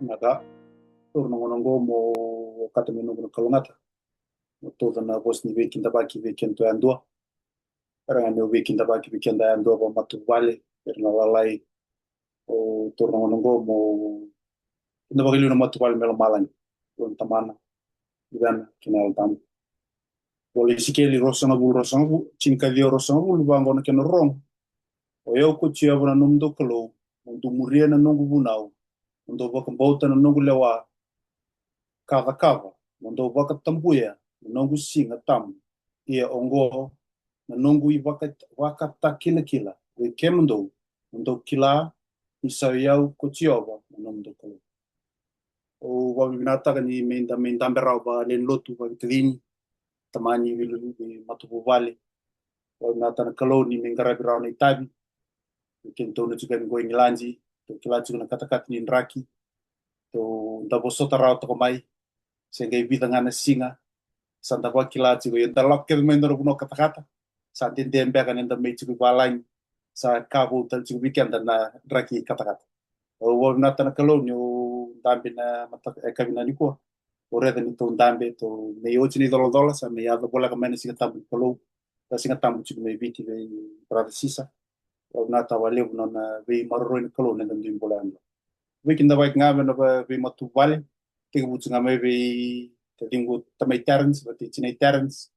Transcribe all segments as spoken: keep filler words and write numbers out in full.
Na ka, taura na gauna oqo mo okata me noqu na kalougata. Mo tauca na vosa ni veikidavaki vei kedatou yadua. Era ga ni o veikidavaki vei keda yadua vakamatavuvale, era na lalai. O taura na gauna oqo mo kidavaki liu na matavuvale mai lomalagi. Loma ni Tamana, Luvena kei na Yalo Tabu. Vola Isikeli ruasagavulu, ruasagavulu, tinikaciwa, ruasagavulu, vaqo na kena rorogo. O yau ko Jiova na nomudou Kalou, mo dou muria na noqu vunau, mo dou vakabauta na noqu lewa ka cakava, mo dou vakatabuya na noqu siga tabu. Ia oqo na noqu ivaka-, vakatakilakila vei kemudou, mo dou kila ni sa i au ko Jiova na nomudou Kalou. Au vakavinavinakataka ni me da, me dabe rawa vakalewe ni lotu, vakaveitacini, tamani, vei, vei matavuvale. Vakavinavinakataka na Kalou ni me qaravi rawa na itavi. Vei kedatou na tiko yani qo i Igiladi, tou kila tiko na katakata ni draki. Tou da vosota rawa toka mai. Se qai vica ga na siga sa da vakila tiko, ia da lako kece mai dua na vanua katakata. Sa dede beka ni da mai tiko i valagi, sa ka vou tale tiko vei keda na draki katakata. Au vakavinavinakataka na Kalou niu dabe na mataka, e, yakavi nikua. Au raica ni tou dabe, tou mai oti na icolacola, sa mai yaco voleka mai na Siga Tabu ni Kalou. Na Siga Tabu tiko mai Viti vei Brother Sisa. Au vakavinavinakataka vakalevu na nona veimaroroi na Kalou ena dui bula yadua. Veikidavaki ga vei na veimatavuvale, tekivu tiko ga mai vei taciqu tamai Terence, vata kei tinai Terence,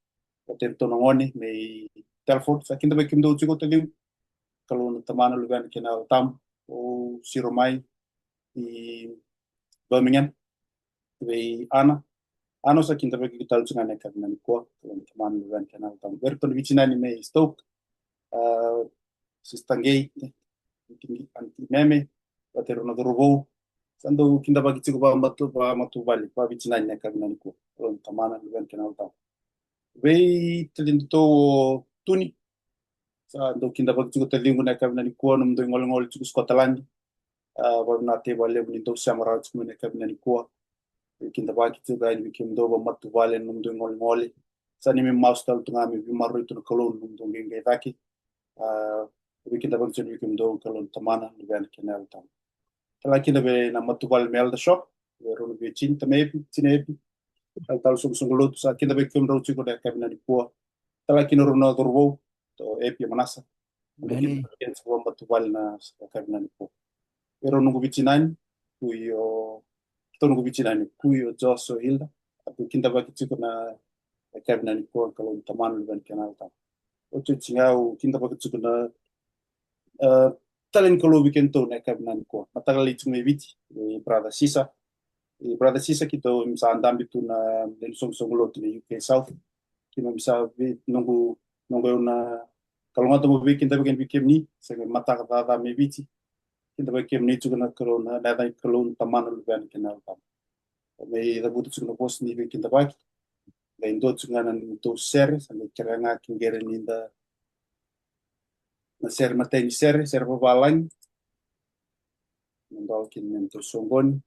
vata kei iratou na gone mai Telford. Sa kidavaki kemudou tiko taciqu. Kalou na Tamana, Luvena kei na Yalo Tabu. Au siro mai i Birmingham vei Ana. Ana, au sa kidavaki iko tale tiko ga ena yakavi nikua. Kalou na Tamana, Luvena kei na Yalo Tabu. Vei iratou na veitinani mai Stoke, a, Sister Gay, Aunty, Aunty Meme, vata kei rau na cauravou. Sa dou kidavaki tiko vakamatu-, vakamatavuvale, vakaveitinani ena yakavi nikua. Kalou na Tamana, Luvena kei na Yalo Tabu. Vei taciqu o Tuni, sa dou kidavaki tiko taciqu ena yakavi nikua, nomudou igolegole tiko Scotland. A, vakavinavinaka vakalevu ni dou sema rawa tiko mai ena yakavi nikua. Veikidavaki tiko yani vei kemudou vakamatavuvale, nomudou igolegole. Sa neimami masu tale tu ga me veimaroroi tu na Kalou ena nomudou qeqe cake. A, veikidavaki tiko yani vei kemudou, Kalou na Tamana, Luvena kei na Yalo Tabu. Tale ga kina vei na matavuvale mai Aldershot, vei rau na veitinani, tamai Epi, tinai Epi. Tale, tale soqosoqo lotu, sa kidavaki kemudrau tiko ena yakavi nikua. Tale ga kina rau na cauravou, o Epi, o Manasa. Emeni. Kidavaki tiko vakamatavuvale ena yakavi nikua. Vei rau noqu veitinani, Kui, o, tou noqu veitinani, Kui, o Josh, o Hilda. A, dou kidavaki tiko ena yakavi nikua, Kalou na Tamana, Luvena kei na Yalo Tabu. Otioti ga au kidavaki tiko na, e, tale ni Kalou vei kedatou ena yakavi nikua. Mataka lailai tiko mai Viti, e, Brother Sisa. E, Brother Sisa, keitou sa dabe tu ena lewe ni soqosoqo lotu ena U K South. Keimami sa vei, noqu, noqu, au na kalougata meu veikidavaki yani vei kemuni, se qai mataka caca mai Viti. Kidavaki kemuni tiko ena Kalou, ena yaca ni Kalou na Tamana, Luvena kei na Yalo Tabu. Au mai cavuta tiko na vosa ni veikidavaki. Qai dua tiko ga na neitou sere, sa qai kerea ga kei qere ni da, na sere, matai ni sere, sere vavalagi. Na dola kina na neitou soqoni.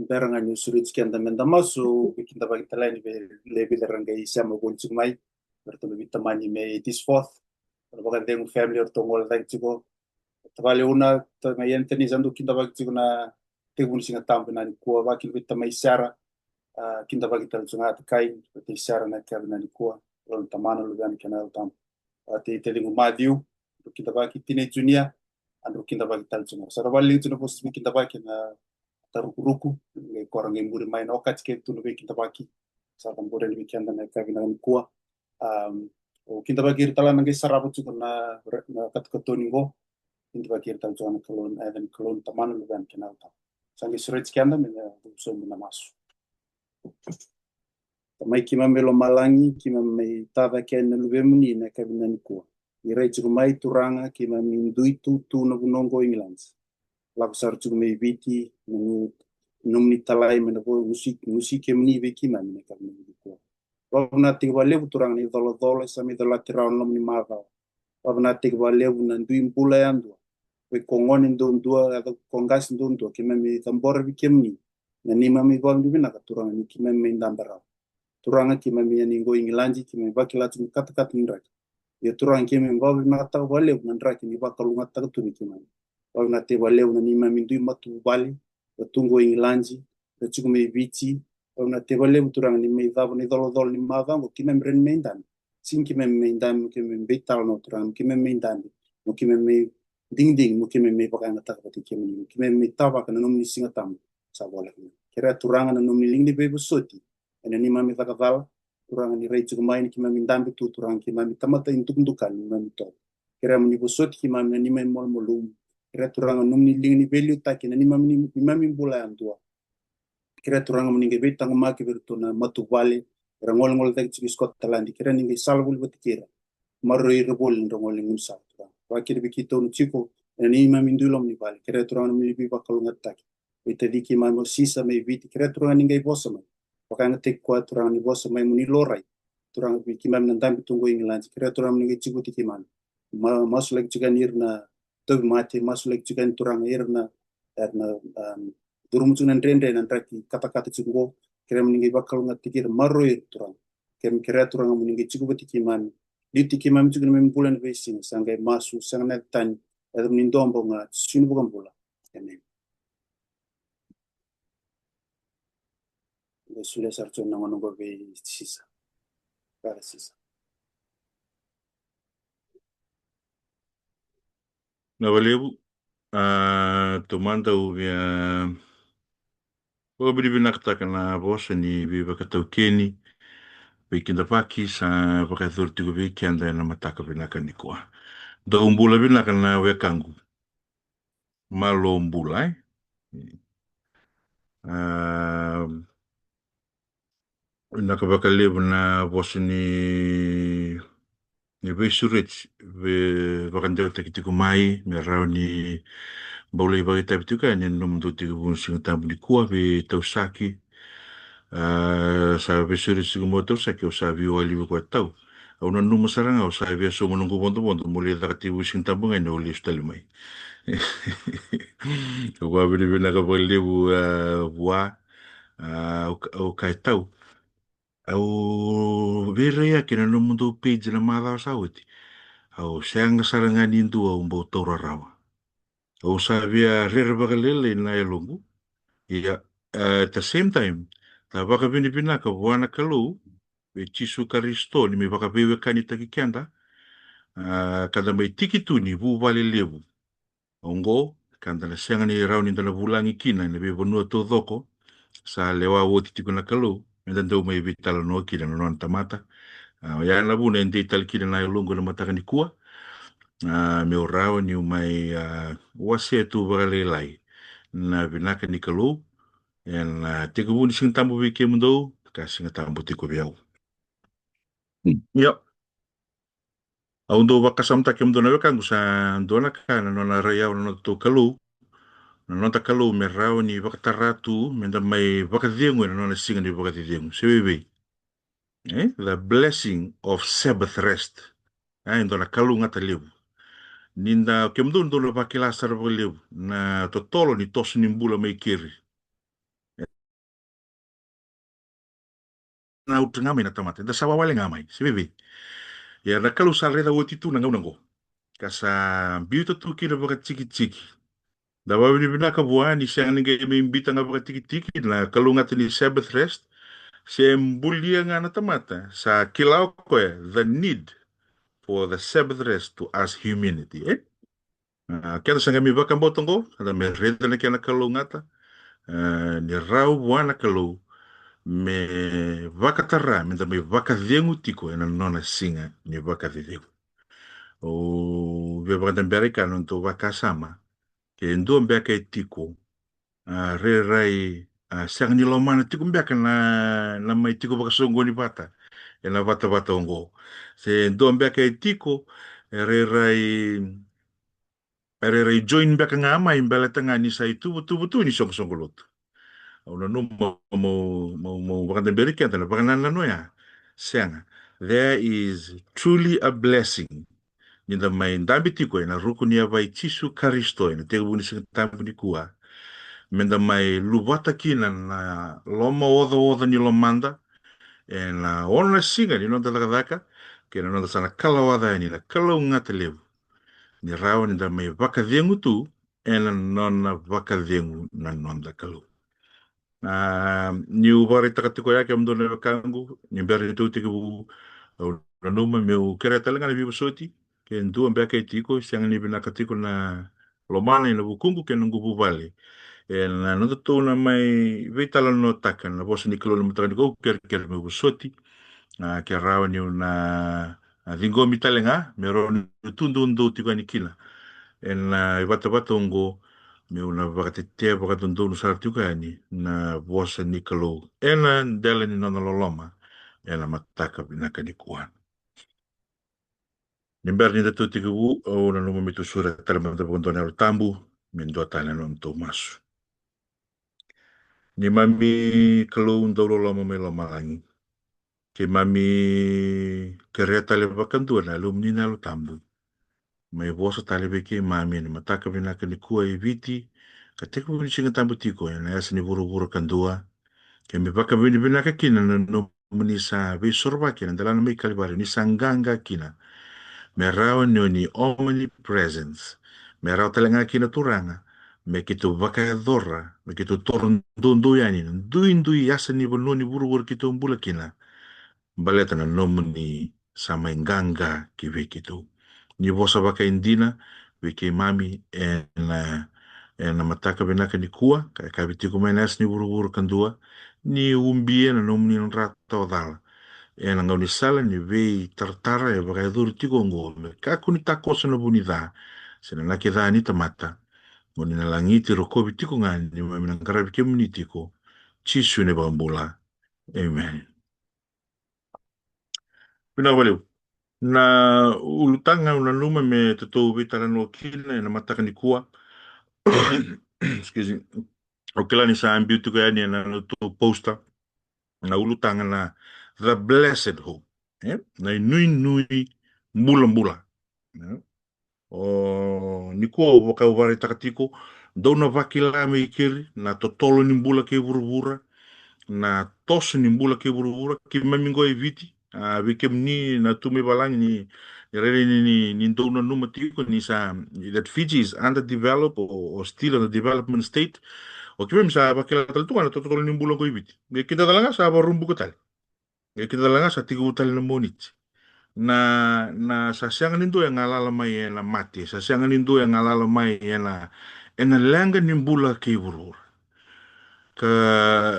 Bera ga niu sureti keda meda masu, au veikidavaki tale yani vei ira era qai sema voli tiko mai, vei iratou na veitamani mai East Forth, na vakacegu family eratou gole cake tiko. Tavale Una, tamai Anthony, sa dau kidavaki tiko na tekivu ni Siga Tabu nikua, vaka kina vei tamai Sera, a, kidavaki tale tiko ga takai, vei tamai Sera na yakavi nikua, Kalou na Tamana, Luvena kei na Yalo Tabu. A, tei taciqu Matthew, drau kidavaki, tinai Junior, a, drau kidavaki tale tiko ga. Sa ra vakaliga tiko na vosa ni kidavaki ena matarukuruku, qai ko ra qai muri mai na okati kece tu na veikidavaki sa cabori yani vei keda na yakavi vinaka nikua. Am, au kidavaki ira tale na qai sarava tiko na, na katokatoni qo. Kidavaki ira tale tiko na Kalou, na yaca ni Kalou na Tamana, Luvena kei na Yalo Tabu. Sa qai sureti keda meda cuva sobu na masu. Tamai keimami mai lomalagi, keimami mai tacake yani na luvemuni na yakavi nikua. Ni rai tiko mai Turaga, keimami dui tutu na vanua oqo e Igiladi. Lako sara tiko mai Viti, na nomuni talai me na vo, gusi, gusi kemuni vei keimami na yakavi nikua. Vakavinavinaka vakalevu Turaga na icolacola sa mai colati rawa na loma ni macawa. Vakavinavinaka vakalevu na dui bula yadua. Vei ko gone duadua, yaco ko qase duadua, keimami cabora vei kemuni na neimami vakavinavinaka Turaga ni keimami mai dabe rawa. Turaga keimami yani qo i Igiladi, keimami vakila tu na katakata ni draki. Ia Turaga keimami vakavinavinakataka vakalevu na draki ni vakalougatataka tu vei keimami. Vakavinavinaka vakalevu na neimami dui matavuvale, ra tu qo i Igiladi, ra tiko mai Viti. Vakavinavinaka vakalevu Turaga ni mai cava na icolacola ni macawa qo keimami rawa ni mai dabe. Sega ni keimami mai dabe mo keimami veitalanoa Turaga, mo keimami mai dabe mo keimami mai digidigi, mo keimami mai vakayagataka vata kei kemuni, mo keimami mai tavaka na nomuni Siga Tabu sa voleka mai. Kerea Turaga na nomuni liga ni veivosoti ena neimami caka cala. Turaga ni rai tiko mai ni keimami dabe tu Turaga, keimami tamata idukaduka ni neimami toro. Kerea mo ni vosoti keimami na neimami malumalumu. Kerea Turaga na nomuni liga ni veiliutaki ena neimami, neimami bula yadua. Kerea Turaga mo ni qai veitaqomaki vei iratou na matavuvale era golegole cake tiko i Scotland. Kerea ni qai sala voli vata kei ira. Maroroi ira voli na nodra gole ni gaunisala Turaga. Vakakina vei keitou na tiko ena neimami dui loma ni vale. Kerea Turaga na nomuni veivakalougatataki. Veitacini keimami o Sisa mai Viti, kerea Turaga ni qai vosa mai. Vakayagataki koya Turaga ni vosa mai mo ni laurai. Turaga vei keimami na dabe tu qo i Igiladi, kerea Turaga mo ni qai tiko vata kei keimami. Ma, masulaki tiko yani ira na tauvimate, masulaki tiko yani Turaga ira na, era na, um, curuma tiko na dredre na draki katakata tiko qo. Kerea mo ni qai vakalougatataki ira, maroroi ira Turaga. Keimami kerea Turaga mo ni qai tiko vata kei keimami. Liutaki keimami tiko na neimami bula ena veisiga, sa qai masu sega na yaca tani, yaca ni dua bau ga, Jisu na iVakabula. Emeni. Qai solia sara tiko na gauna qo vei Sisa. Brother Sisa. Vinaka vakalevu. A, taumada au via vakavinavinakataka na vosa ni veivakataukeni, veikidavaki sa vakayacori tiko vei keda ena mataka vinaka nikua. Dou bula vinaka na wekaqu. Malo bula, e? A, vinaka vakalevu na vosa ni, ni veisureti, veivakadewataki tiko mai, me rawa ni bau lai vakaitavi tiko yani ena nomudou tekivu ni Siga Tabu nikua, vei Tausaki. A, sa veisureti tiko mai o Tausaki, au sa veiwali vei koya Tau. Au nanuma sara ga, au sa via sauma noqu vodovodo, meu lai caka tekivu ni Siga Tabu ga, niu lesu tale mai. Au vakavinavinaka vakalevu, a, vua, a, au, au kaya Tau. Au veiraiyaki ena nomudou page na macawa sa oti. Au sega sara ga ni dua au bau taura rawa. Au sa via rere vakalailai na yaloqu. Ia, a, at the same time, da vakavinavinaka vua na Kalou, vei Jisu Karisito, ni mai vakaveiwekanitaki keda, a, ka da mai tiki tu ni vuvale levu. Oqo, ka da na sega ni rawa ni da na vulagi kina ena veivanua taucoko, sa lewa oti tiko na Kalou, me da dau mai veitalanoa kina na nona tamata. A, oya na vuna e dei tale kina na yaloqu ena mataka nikua. A, meu rawa niu mai, a, wasea tu vakalailai na vinaka ni Kalou ena, a, tekivu ni Siga Tabu vei kemudou, ka Siga Tabu tiko vei au. Hmm. Io. Au dau vakasamataki kemudou na wekaqu, sa dua na ka na nona rai yawa na nodatou Kalou, na noda Kalou me rawa ni vakatara tu me da mai vakacegu ena nona siga ni vakacecegu. Se veivei? E, the blessing of Sabbath rest. E, e dua na kalougata levu. Ni da, kemudou dou na vakila sara vakalevu na totolo ni toso ni bula mai keri. out ga mai na tamata, eda sa wawale ga mai, se vevei. Ia na Kalou sa raica oti tu na gauna oqo, ka sa biuta tu kina vakatikitiki. Da vavinavinaka vua ni sega ni qai mai biuta ga vakatikitiki na kalougata ni Sabbath rest, se bulia ga na tamata. Sa kila o koya the need for the Sabbath rest to us humanity, e? A, keda sa qai mai vakabauta oqo, keda mai raica na kena kalougata, e, ni rawa vua na Kalou me vakatara, me da mai vakacegu tiko ena nona siga ni vakacecegu. Au via vakadabera e ka na nodatou vakasama, ke dua beka e tiko, a, rairai, a, sega ni lomana tiko beka na, na mai tiko vakasoqoni vata ena vatavata oqo. Se dua beka e tiko, e rairai, e rairai join beka ga mai baleta ga ni sa ituvatuva tu ni soqosoqo lotu. Au nanuma meu, meu, meu vakadaberi keda na vakanananu oya. Sega. There is truly a blessing ni da mai dabe tiko ena ruku ni yavai Jisu Karisito ena tekivu ni Siga Tabu nikua, me da mai luvata kina na lomaocaoca ni lomada ena ono na siga ni noda cakacaka, kei na noda sa na kalawaca yani na kalougata levu, ni rawa ni da mai vakacegu tu ena nona vakacegu na noda Kalou. A, niu vakaraitaka tiko ya, kemudou na wekaqu, ni bera ni tou tekivu, au nanuma meu kerea tale ga na veivosoti, ke dua beka e tiko, sega ni vinaka tiko na lomana ena vukuqu kei na noqu vuvale. Ena nodatou na mai veitalanoataka na vosa ni Kalou ena mataka nikua, au kerekere meu vosoti. A, ke rawa niu na, a, ciqomi tale ga, me rawa niu tu doudou tiko yani kina ena, a, ivatavata oqo, meu na vakatetea vakadodonu sara tiko yani na vosa ni Kalou ena dela ni nona loloma ena mataka vinaka nikua. Ni bera ni datou tekivu, au nanuma me tou sureta tale mada vakadua na Yalo Tabu, me dua tale na nodatou masu. Neimami Kalou dau loloma mai lomalagi, keimami kerea tale vakadua na Yalomuni na Yalo Tabu mai vosa tale vei keimami ena mataka vinaka nikua e Viti, ka tekivu ni Siga Tabu tiko ena yasa ni vuravura kadua. Keimami vakavinavinaka kina na nomuni sa veisorovaki ena delana mai Kalivari, ni sa qaqa kina, me rawa ni o ni omnipresence, me rawa tale ga kina, Turaga, me keitou vakayacora, me keitou toro doudou yani na duidui yasa ni vanua ni vuravura keitou bula kina, baleta na nomuni sa mai qaqa ki vei keitou. Ni vosa vakaidina vei keimami ena, ena mataka vinaka nikua, ka yakavi tiko mai na yasa ni vuravura kadua, ni ubia na nomuni dra tawacala ena gaunisala ni veitaratara e vakayacori tiko oqo, me kakua ni takoso na vu ni ca se na inaki ca ni tamata. Mo ni na lagiti rokovi tiko ga, neimami na qaravi kemuni tiko, Jisu na iVakabula. Amen. Vinaka vakalevu. Na ulutaga au nanuma me tou veitalanoa kina ena mataka nikua. Excuse me. Au kila ni sa biu tiko yani ena nodatou poster na ulutaga na The Blessed Hope, e? Na inuinui bulabula. E? O nikua, au vaka au vakaraitaka tiko, dou na vakila mai keri na totolo ni bula kei vuravura, na toso ni bula kei vuravura. Keimami qo e Viti, a, vei kemuni na tu mai valagi, ni, ni rairai ni, ni, ni dou nanuma tiko ni sa, that Fiji is underdeveloped or, or still on the development state. O keimami sa vakila tale tu ga na totolo ni bula qo e Viti. Qai kida tale ga sa vakarubuka tale. E kida tale ga sa tekivu tale na Moniti. Na, na sa sega ni dua e galala mai ena mate, sa sega ni dua e galala mai ena, ena leqa ni bula kei vuravura. Ka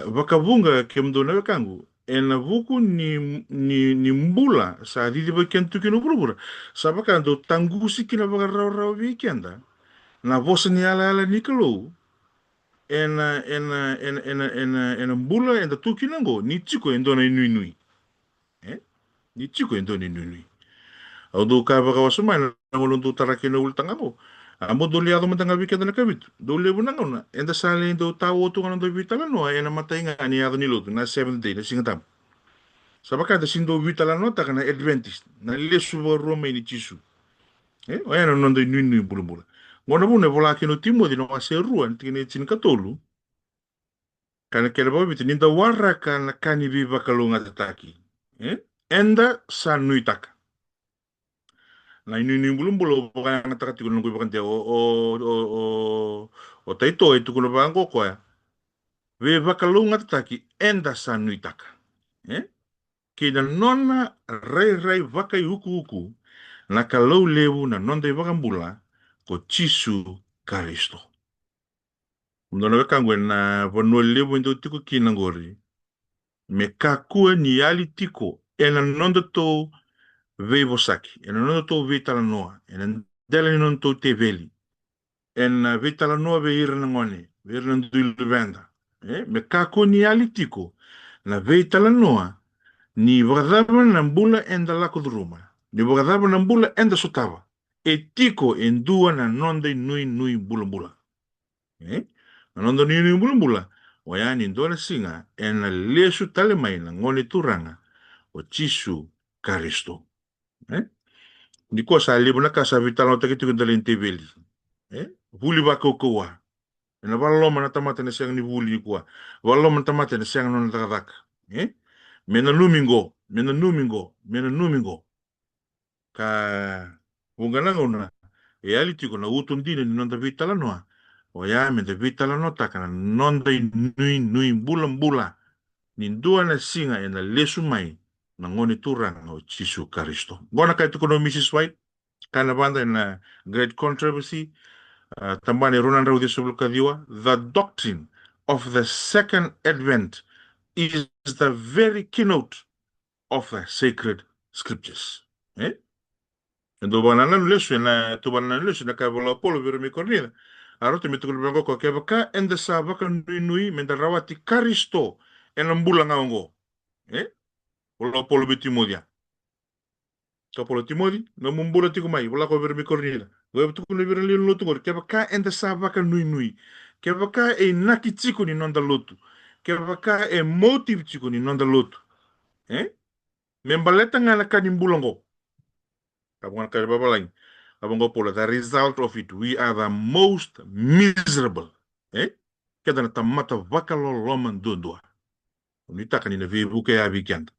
vakavuqa, kemudou na wekaqu, ena vuku ni, ni, ni bula sa cicivaki keda tu kina o vuravura, sa vaka dau taqusi kina vakarawarawa vei keda na vosa ni yalayala ni Kalou, ena, ena, ena, ena, ena, ena bula eda tu kina oqo, ni tiko e dua na inuinui. E? Ni tiko e dua na inuinui. Au dau kaya vakawasoma ena gauna dau tara kina na ulutaga oqo. A, mo dou lai yaco mada ga vei keda na kavitu. Dau levu na gauna eda sa lai dau tawa tu ga na noda veitalanoa ena imatai ga ni yaco ni lotu, na Seventh Day, na Siga Tabu. Sa vaka eda sega ni dau veitalanoataka na Adventist, na lesu vakarua mai nei Jisu. E, oya na noda inuinui bulabula. Qo na vuna e vola kina o Timoci na wase rua, na tikina e tinikatolu. Ka na kena vakaviti, ni da waraka na ka ni veivakalougatataki, e? Eda sa nuitaka. Na inuinui bulabula au vakayagataka tiko na noqu ivakadewa o, o, o, o, o Taito e tukuna vaqo o koya. Veivakalougatataki eda sa nuitaka, e? Kei na nona rairai vakaiukuuku na Kalou levu na noda iVakabula ko Jisu Karisito. Dua na wekaqu, ena vanua levu e dau tiko kina qori, me kakua ni yali tiko ena nodatou veivosaki, ena nodatou veitalanoa, ena dela ni nodatou teveli, ena veitalanoa vei ira na gone, vei ira na dui luveda. E, me kakua ni yali tiko na veitalanoa ni vakacava na bula eda lako curuma, ni vakacava na bula eda sotava. E tiko e dua na noda inuinui bulabula. E? Na noda inuinui bulabula, oya ni dua na siga ena lesu tale mai na Gone Turaga o Jisu Karisito. E? Nikua sa levu na ka sa veitalanoataki tiko e dela ni teveli. E? Vuli vakaukauwa. Ena vakaloloma na tamata ena sega ni vuli nikua. Vakaloloma na tamata ena sega na nona cakacaka. E? Me nanumi qo, me nanumi qo, me nanumi qo. Ka vuqa na gauna e yali tiko na uto dina ni noda veitalanoa, oya meda veitalanoataka na noda inuinui bulabula ni dua na siga ena lesu mai na Gone Turaga o Jisu Karisito. Qo na ka e tukuna o Mrs White, ka na vada ena Great Controversy, a, tabana e rua na drau ciwasagavulu ka ciwa, the doctrine of the second advent is the very keynote of the sacred scriptures. E? E dau vakanananu lesu, ena dau vakanananu lesu na ka e vola o Paula vei ira mai Korinica. A rauta me tukuna vaqo o koya, kevaka eda sa vakanuinui meda rawati Karisito ena bula ga oqo. E? Vola o Paula vei Timoci. Ka vola o Timoci, nomu bula tiko mai, vola ko vei ira mai Korinica. Qo e tukuna vei ira na lewe ni lotu qori, kevaka eda sa vakanuinui, kevaka e inaki tiko ni noda lotu, kevaka e motive tiko ni noda lotu. E? Me baleta ga na ka ni bula oqo. Ka vaka na ka ni vavalagi. Ka vaqo o Paula, the result of it, we are the most miserable. E? Keda na tamata vakaloloma duadua. Nuitaka ni na veivuke ya vei keda.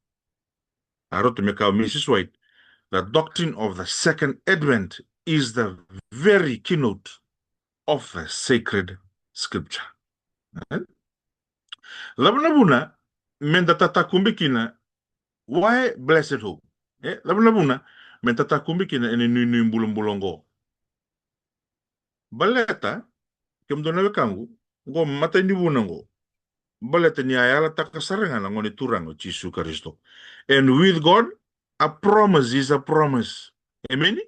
A rauta me kaya o Mrs White, the doctrine of the second advent is the very keynote of the sacred scripture. E? Cava na vuna meda tatakube kina, why blessed hope? E, cava na vuna meda tatakube kina ena inuinui bulabula oqo? Baleta, kemudou na wekaqu, qo matai ni vuna qo. Baleta ni a yalataka sara ga na Gone Turaga o Jisu Karisito. And with God, a promise is a promise. Emeni?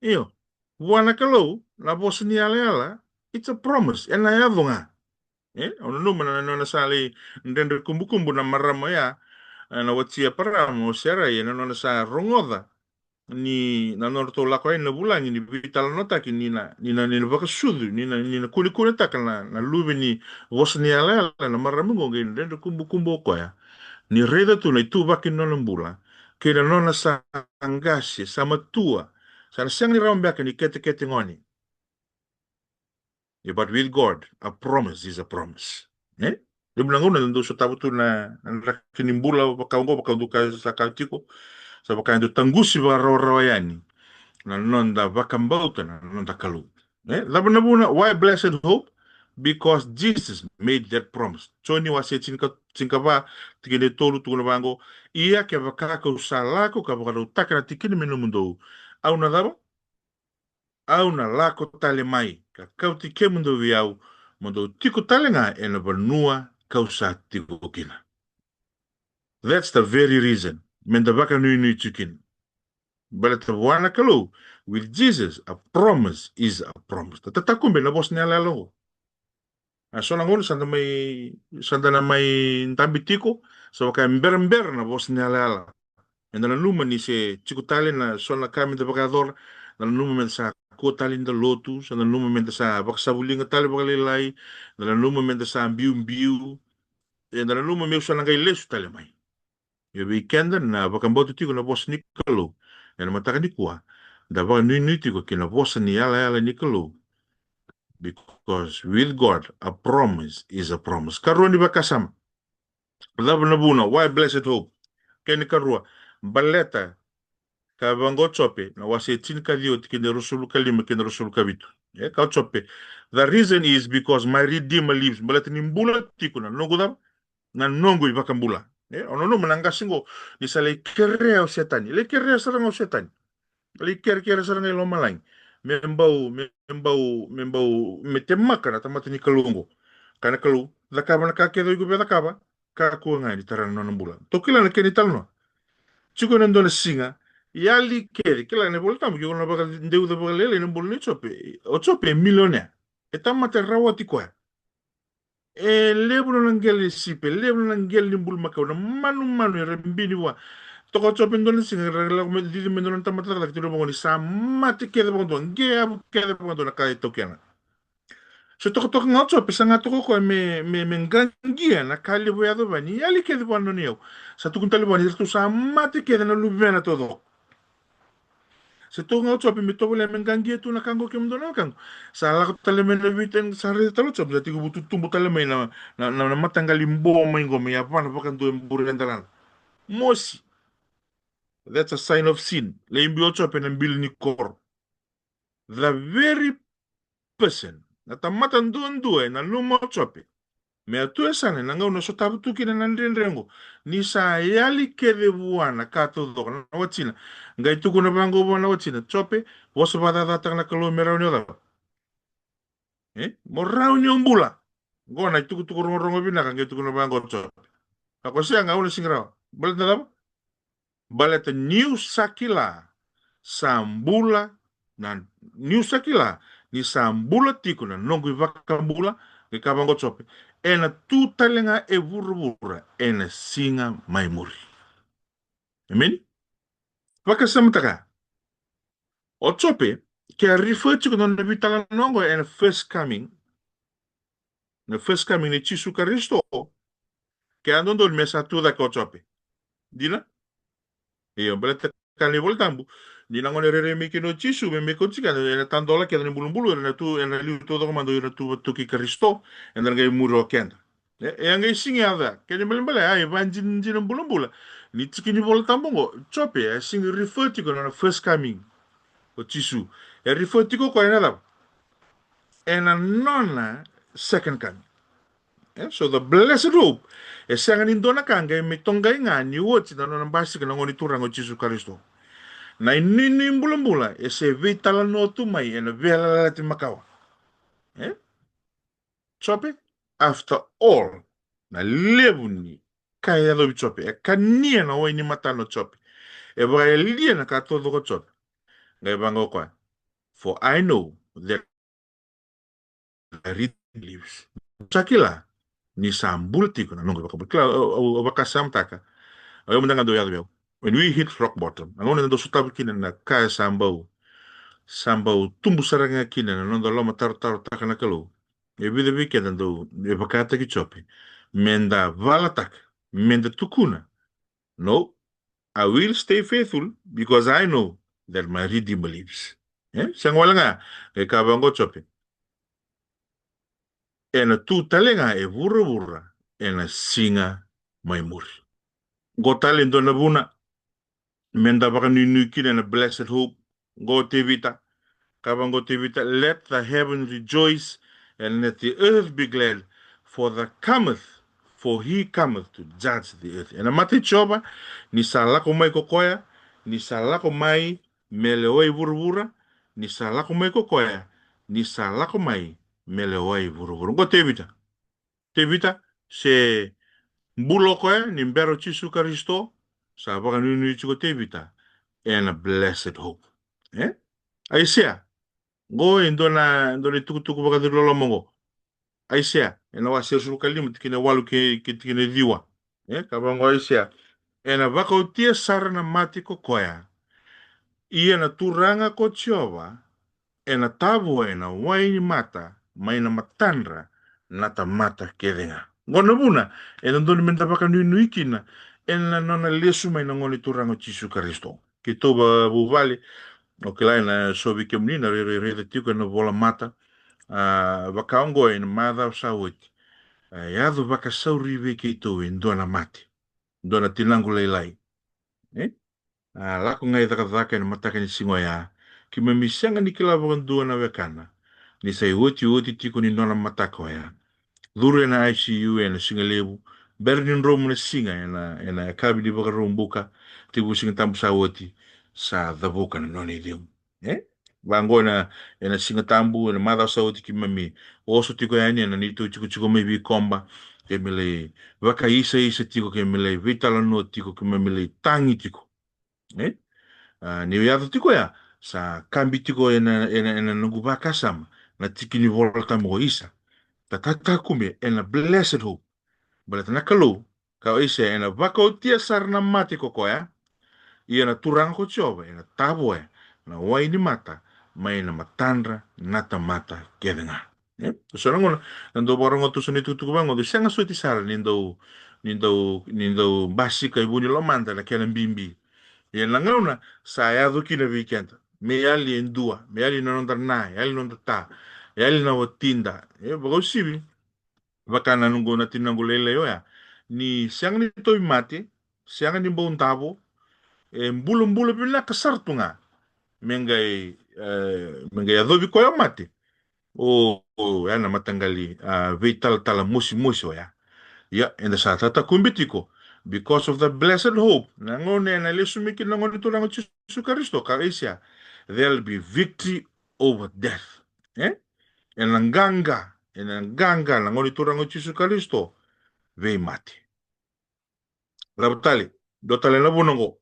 Io. Vua na Kalou, na vosa ni yalayala, it's a promise. Ena yaco ga. E, au nanuma na nona sa lai dredre kubukubu na marama oya, e, na wati Eparama o Serai, ena nona sa rogoca ni na nodratou lako yani na vulagi ni veitalanoataki ni na, ni na, ni na vakasucu, ni na, ni na kunekunetaka na, na luve ni vosa ni yalayala, na marama qo qai dredre kubukubu o koya. Ni raica tu na ituvaki ni nona bula, kei na nona sa qase, sa matua, sa na sega ni rawa beka ni ketekete gone. Yeah, but with God, a promise is a promise. E? Levu na gauna dau sotava tu na, na draki ni bula vaka oqo, vaka dau ka sa ka tiko, sa vaka dau taqusi vakarawarawa yani na noda vakabauta na noda Kalou. E? Cava na vuna, why blessed hope? Because Jesus made that promise. Joni wase tinika, tinikava, tikina e tolu, tukuna vaqo, ia kevaka kau sa lako ka vakarautaka na tikina me nomudou, au na cava? Au na lako tale mai ka kauti kemudou vei au, mo dou tiko tale ga ena vanua kau sa tiko kina. That's the very reason meda vakanuinui tiko kina. Baleta vua na Kalou, with Jesus, a promise is a promise. Ta, tatakube na vosa ni yalayala oqo. A so na gauna sa da mai, sa da na mai dabe tiko, sa vaka e berabera na vosa ni yalayala. Eda nanuma ni se tiko tale na so na ka meda vakayacora, da nanuma meda sa kua tale ni da lotu, sa nanuma meda sa vakasavuliga tale vakalailai, da nanuma meda sa biubiu, eda nanuma meu sa na qai lesu tale mai. Ia vei keda na vakabauta tiko na vosa ni Kalou ena mataka nikua, da vakanuinui tiko ki na vosa ni yalayala ni Kalou. Because with God, a promise is a promise. Karua ni vakasama. Cava na vuna? Why blessed hope? Kena karua, baleta ka vaqo Jope, na wase tinikaciwa, tikina ruasagavulu ka lima kei na ruasagavulu ka vitu. E, ka Jope, the reason is because my Redeemer lives. Baleta ni bula tiko na noqu cava? Na noqu iVakabula. E, o nanuma na qase qo, ni sa lai kerea o Setani. Lai kerea sara ga o Setani. Lai kerekere sara ga i lomalagi. Me bau, me bau, me bau, me temaka na tamata ni Kalou qo. Ka na Kalou, cakava na ka kece o iko via cakava, kakua ga ni tara na nona bula. Tou kila na kena italanoa. Tiko na dua na siga, yali kece, kila na iVola Tabu, ke o na vakadeuca vakalailai na bula ni Jope. O Jope e milionea. E tamata e rawati koya. E levu na nona qele ni sipi, e levu na nona qele ni bulumakau, na manumanu era bini vua. Toka o Jope e dua na siga, era lako mai, cici mai na nona tamata cakacaka, tukuna vaqo ni sa mate kece vakadua, qeavu kece vakadua na ka e taukena. Se tokatoka ga o Jope, saga toka o koya me, me, me qaqia na ka levu e yaco vua, ni yali kece vua na nona iyau. Sa tukuna tale vua ni ratou sa mate kece na luvena taucoko. Se toka ga o Jope me tovolea me qaqia tu na ka qo, kemudou na wekaqu. Sa lako tale mai na veitokani, sa raica tale o Jope, sa tekivu tutubu tale mai na, na, na, na mataqali bo mai qo, mai yavana vakadua e bure e dalana. Mosi. That's a sign of sin. Lai biu o Jope ena bili ni koro. The very person, na tamata duadua e nanuma o Jope me a tu e yasana ena gauna e sotava tu kina na dredre qo, ni sa yali kece vua na ka taucoko, na watina. Qai tukuna vaqo vua na watina, Jope, vosa vakacacataka na Kalou me rawa ni o cava? E? Mo rawa ni o bula. Qo na itukutuku rogorogo vinaka, qai tukuna vaqo o Jope. A ko sega, au na sega ni rawa. Baleta na cava? Baleta niu sa kila, sa bula, na, niu sa kila ni sa bula tiko na noqu iVakabula, qai kaya vaqo o Jope, ena tu tale ga e vuravura ena siga mai muri. Emeni? Vakasamataka. O Jope, ke a refer tiko na nona veitalanoa qo ena first coming, na first coming nei Jisu Karisito, ke a dodonu me sa tu cake o Jope. Dina? Io, baleta kaya na iVola Tabu, ni na gauna e rairai mai kina o Jisu me mai kauti keda, ena tadola kece na ibulubulu, ena tu, ena liu taucoko mada o ira na tu vata tu kei Karisito, ena qai muri o keda. E, e a qai sega ni yaco ya. Kena ibalebale, a, e vakadinadina bulabula ni tiki ni iVola Tabu qo, Jope, e sega ni refer tiko ena nona first coming o Jisu. E refer tiko o koya ena cava? Ena nona second coming. E, so the blessed hope e sega ni dua na ka qai mai toqai ga ni oti na nona basika na Gone Turaga o Jisu Karisito. Na inuinui bulabula e se veitalanoa tu mai ena Veiyalayalati Makawa. E? Jope, after all, na levu ni ka e yacovi Jope, e kania na wai ni matana o Jope, e vakayalia na ka taucoko o Jope. Qai vaqo o koya, for I know that the redeemed lives. Sa kila ni sa bula tiko na noqu iVakabula. Kila, au, au, au vakasamataka. Au, au mada ga dau yaco vei au. When we hit rock bottom, na gauna eda dau sotava kina na ka e sa bau, sa bau tubu sara ga kina na noda lomatarotaro taka na Kalou. E vica vei keda dau, e vakataki Jope, meda valataka, meda tukuna, no, I will stay faithful because I know that my Redeemer lives. E? Sega wale ga, e kaya vaqo o Jope, ena tu tale ga e vuravura ena siga mai muri. Qo tale e dua na vuna meda vakanuinui kina ena blessed hope. Qo o Tevita, kaya vaqo o Tevita, let the heaven rejoice and let the earth be glad, for the cometh, for he cometh to judge the earth. Ena mata i Jiova, ni sa lako mai ko koya, ni sa lako mai me lewai vuravura, ni sa lako mai ko koya, ni sa lako mai me lewai vuravura. Qo Tevita. Tevita, se bula o koya ni bera o Jisu Karisito, sa vakanuinui tiko o Tevita ena blessed hope. E? Aisea. Qo e dua na, dua na itukutuku vakacuru loloma qo. Aisea, ena wase ruasagavulu ka lima, tikina e walu kei, kei tikina e ciwa. E, kaya vaqo o Aisea, ena vakaotia sara na mate ko koya, ia na Turaga ko Jiova ena tavoya na wai ni mata mai na matadra na tamata kece ga. Qo na vuna e dodonu meda vakanuinui kina ena nona lesu mai na Gone Turaga o Jisu Karisito. Keitou vakavuvale, o kila ena so vei kemuni na rairai raica tiko ena volamata, A, vaka oqo ena macawa sa oti, a, yaco vakasauri vei keitou e dua na mate, dua na tinaqu lailai. E? A, lako ga i cakacaka ena mataka ni siga oya. Keimami sega ni kila vakadua na wekana, ni sa iotioti tiko ni nona mataka oya. Curu ena I C U ena siga levu, bera ni dromu na siga ena, ena yakavi ni Vakaraubuka, tekivu Siga Tabu sa oti, sa cavuka na nona icegu. E? Vaqo ena, ena Siga Tabu, ena macawa sa oti keimami oso tiko yani ena neitou tikotiko mai Vikoba, keimami lai vakaisaisa tiko, keimami lai veitalanoa tiko, keimami lai tagi tiko. E? A, ni yaco tiko ya, sa kabi tiko ena, ena, ena noqu vakasama na tiki ni Vola Tabu ko Isa. Ka tatakube ena blessed hope. Baleta na Kalou, ka o Aisea, ena vakaotia sara na mate ko koya, ia na Turaga ko Jiova ena tavoya na wai ni mata mai na matadra na tamata kece ga. E? So na gauna, na dau vakarogoca tu so na itukutuku vaqo, dau sega soti sara ni dau, ni dau, ni dau basika e vu ni lomada na kena bibi. Ia na gauna sa yaco kina vei keda, me yali e dua, me yali na noda na, yali na noda ta, yali na watida. E, vakausivi, vaka na noqu, na tinaqu lailai oya, ni sega ni tauvimate, sega ni bau davo, e bulabula vinaka sara tu ga me qai, e, me qai yacovi koya o mate. O, o, ya na mataqali, a, veitalatala mosimosi oya. Ia, eda sa tatakube tiko, because of the blessed hope, na gauna ena lesu mai kina na Gone Turaga o Jisu Karisito, ka Aisea, there'll be victory over death. E? Ena qaqa, ena qaqa na Gone Turaga o Jisu Karisito vei mate. Cava tale, dua tale na vuna oqo.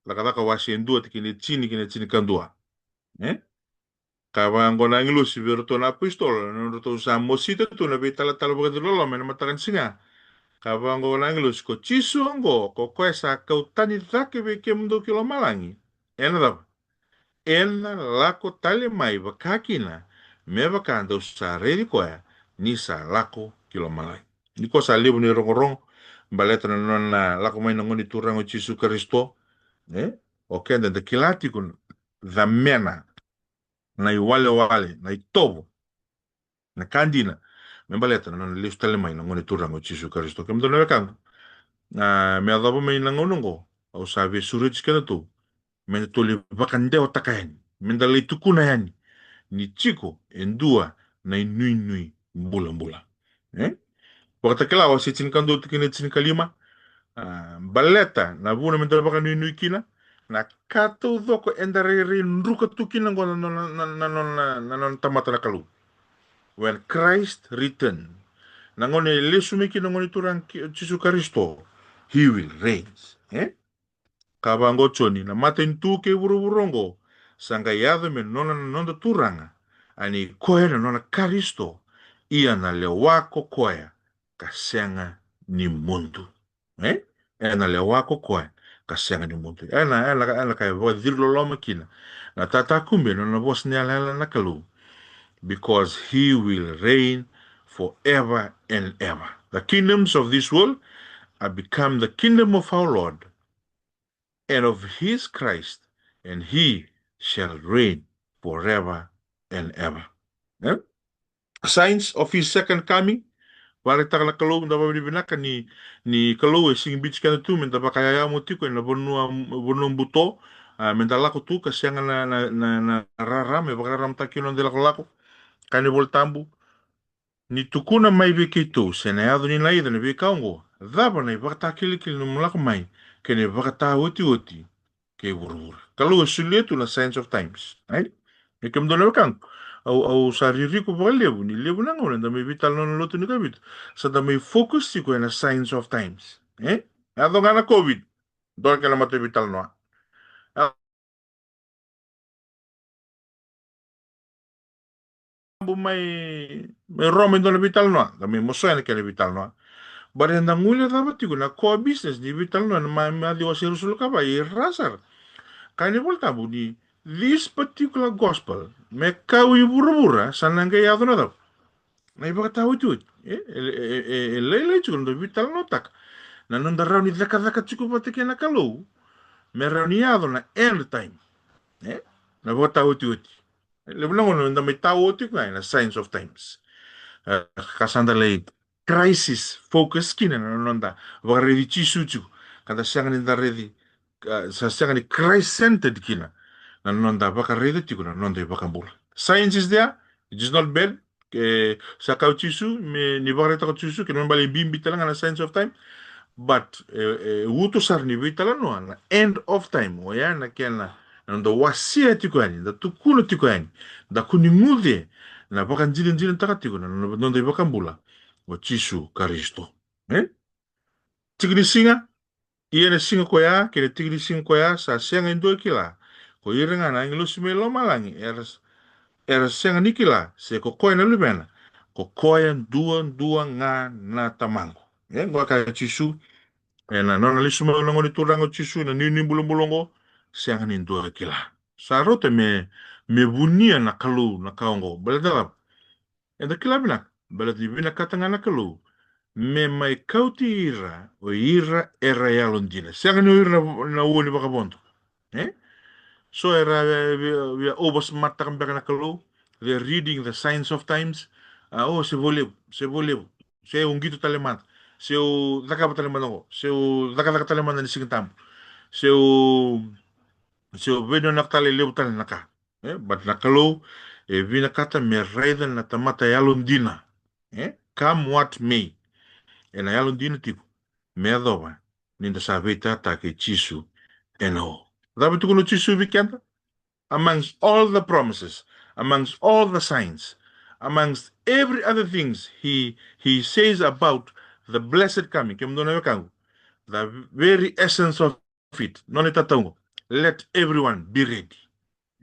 Cakacaka wase e dua, tikina e tini kei na tinikadua. E? Ka vaqo na agilosi vei iratou na apositolo, na nodratou sa mosita tu na veitalatala vakaciloloma ena mataka ni siga. Ka vaqo na agilosi, ko Jisu oqo, ko koya sa kau tani cake vei kemudou ki lomalagi, ena cava? Ena lako tale mai vakakina, me vaka dou sa raici koya ni sa lako ki lomalagi. Ni ko sa levu ni rogorogo baleta na nona lako mai na Gone Turaga o Jisu Karisito. E? O keda da kila tiko na camena, na iwalewale, na itovo, na ka dina me baleta na nona lesu tale mai na Gone Turaga o Jisu Karisito. Kemudou na wekaqu, a, me yacova mai na gauna oqo, au sa veisureti kedatou me datou lai vakadewataka yani, me da lai tukuna yani ni tiko e dua na inuinui bulabula. E? Vakatakila wase tinikadua, tikina e tinikalima. A, baleta na vuna me da vakanuinui kina, na ka taucoko eda rairai druka tu kina oqo na nona, na, na nona, na nona tamata na Kalou. When Christ return, na gauna e lesu mai kina na Gone Turaga ki, Jisu Karisito, he will reign. E? Ka vaqo Joni, na matanitu kei vuravura oqo sa qai yaco me nona na noda Turaga, a ni koya na nona Karisito, ia na lewa ko koya ka sega ni mudu. E? Ena lewa ko koya ka sega ni mudu. Ena, ena, ena ka e vakaciri loloma kina na tatakube na nona vosa ni yalayala na Kalou. Because he will reign forever and ever. The kingdoms of this world are become the kingdom of our Lord and of his Christ, and he shall reign forever and ever. E? Signs of his second coming. Vakaraitaka na Kalou, da vakavinavinaka ni, ni Kalou e sigi biuti keda tu me da vakayayamo tiko ena vanua, vanua buto, a, me da lako tu ka sega na, na, na, na rarama, me vakararamataki kina noda ilakolako. Kaya na iVola Tabu, ni tukuna mai vei keitou se na yaco ni naica na veika oqo, cava na ivakatakilakila ni nomu lako mai kei na ivakataotioti kei vuravura. Kalou e solia tu na signs of times. Ai? E kemudou na wekaqu, au, au sa ririko vakalevu ni levu na gauna eda mai veitalanoa na lotu ni Kavitu, sa da mai focus tiko ena signs of times. E? Yaco ga na COVID, dua na kena mata veitalanoa. Tabu mai, mai Roma e dua na veitalanoa, da mai mosoya na kena veitalanoa. But eda guilecava tiko na core business ni veitalanoa ena Ma-, Maciu wase ruasagavulu ka va, e ra sara. Kaya na iVola Tabu ni this particular gospel me kau i vuravura sa na qai yaco na cava? Na ivakataotioti. E, e, e, e, e lailai tiko na noda veitalanoataka na noda rawa ni cakacaka tiko vata kei na Kalou me rawa ni yaco na end time. E? Na vakataotioti. Levu na gauna da mai tao tiko ga ena signs of times. E, ka sa da lai crisis focus kina na noda vakaraici Jisu tiko. Ka da sega ni da raici, ka sa sega ni Christ centered kina na noda vakaraica tiko na noda iVakabula. Science is there, it is not bad. E, sa kaya o Jisu me ni vakaraitaka o Jisu, kena ibalebale e bibi tale ga na signs of time. But e, e uto sara ni veitalanoa na end of time, oya na kena, na noda wasea tiko yani, da tukuna tiko yani, da kua ni guce na vakadinadinataka tiko na noda iVakabula o Jisu Karisito. E? Tiki ni siga, ia na siga koya kei na tiki ni siga koya sa sega e dua e kila, ko ira ga na agilosi mai lomalagi era, era sega ni kila se ko koya na Luvena, ko koya duadua ga na Tamaqu. E, qo a kaya o Jisu ena nona lesu mai na Gone Turaga o Jisu ena nuinui bulabula oqo, sega ni dua e kila. Sa rauta me, me vunia na Kalou na ka oqo. Baleta cava? Eda kila vinaka, baleta ni vinakata ga na Kalou me mai kauti ira o ira era yalodina. Sega ni o ira na, na ua ni vakavodo. E? So era via, via, via oversmartaka beka na Kalou. They're reading the signs of times. A, o, se vo levu, se vo levu, se u qito tale mada, se u cakava tale mada oqo, se u cakacaka tale mada ni Siga Tabu, se u, se u veinanuyaka tale, levu tale na ka. E, but na Kalou e vinakata me raica na tamata yalodina. E, come what may. Ena yalodina tiko me yacova ni da sa veitata kei Jisu ena o. Cava e tukuna o Jisu vei keda? Amongst all the promises, amongst all the signs, amongst every other things he, he says about the blessed coming, kemudou na wekaqu, the very essence of it, nona itatau qo, let everyone be ready.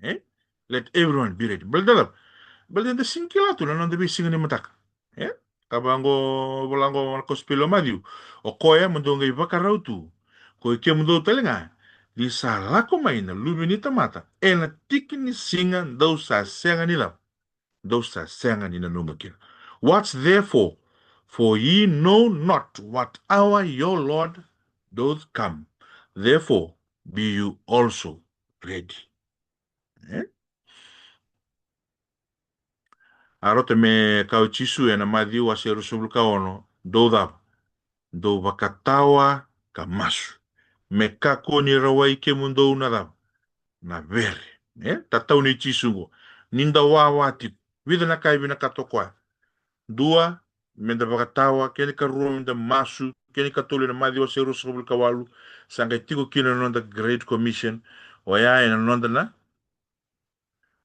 E? Let everyone be ready. Baleta cava? Baleta da sega ni kila tu na noda veisiga ni mataka. E? Ka vaqo, vola qo na kosipeli o Maciu. O koya mo dou qai vakarau tu, ko i kemudou tale ga, ni sa lako mai na Luve ni tamata ena tiki ni siga dou sa sega ni cava? Dou sa sega ni nanuma kina. Watch therefore, for ye know not what hour your Lord doth come. Therefore be you also ready. E? A rauta me kaya o Jisu ena Maciu wase ruasagavulu ka ono, dou cava? Dou vakatawa ka masu, me kakua ni rawai kemudou na cava? Na vere. E? Tatau nei Jisu qo. Ni da wawa tiko, vica na ka e vinakata o koya. Dua, me da vakatawa, kena ikarua me da masu, kena ikatolu ena Maciu wase ruasagavulu ka walu, sa qai tiko kina na noda Great Commission. Oya ena noda na,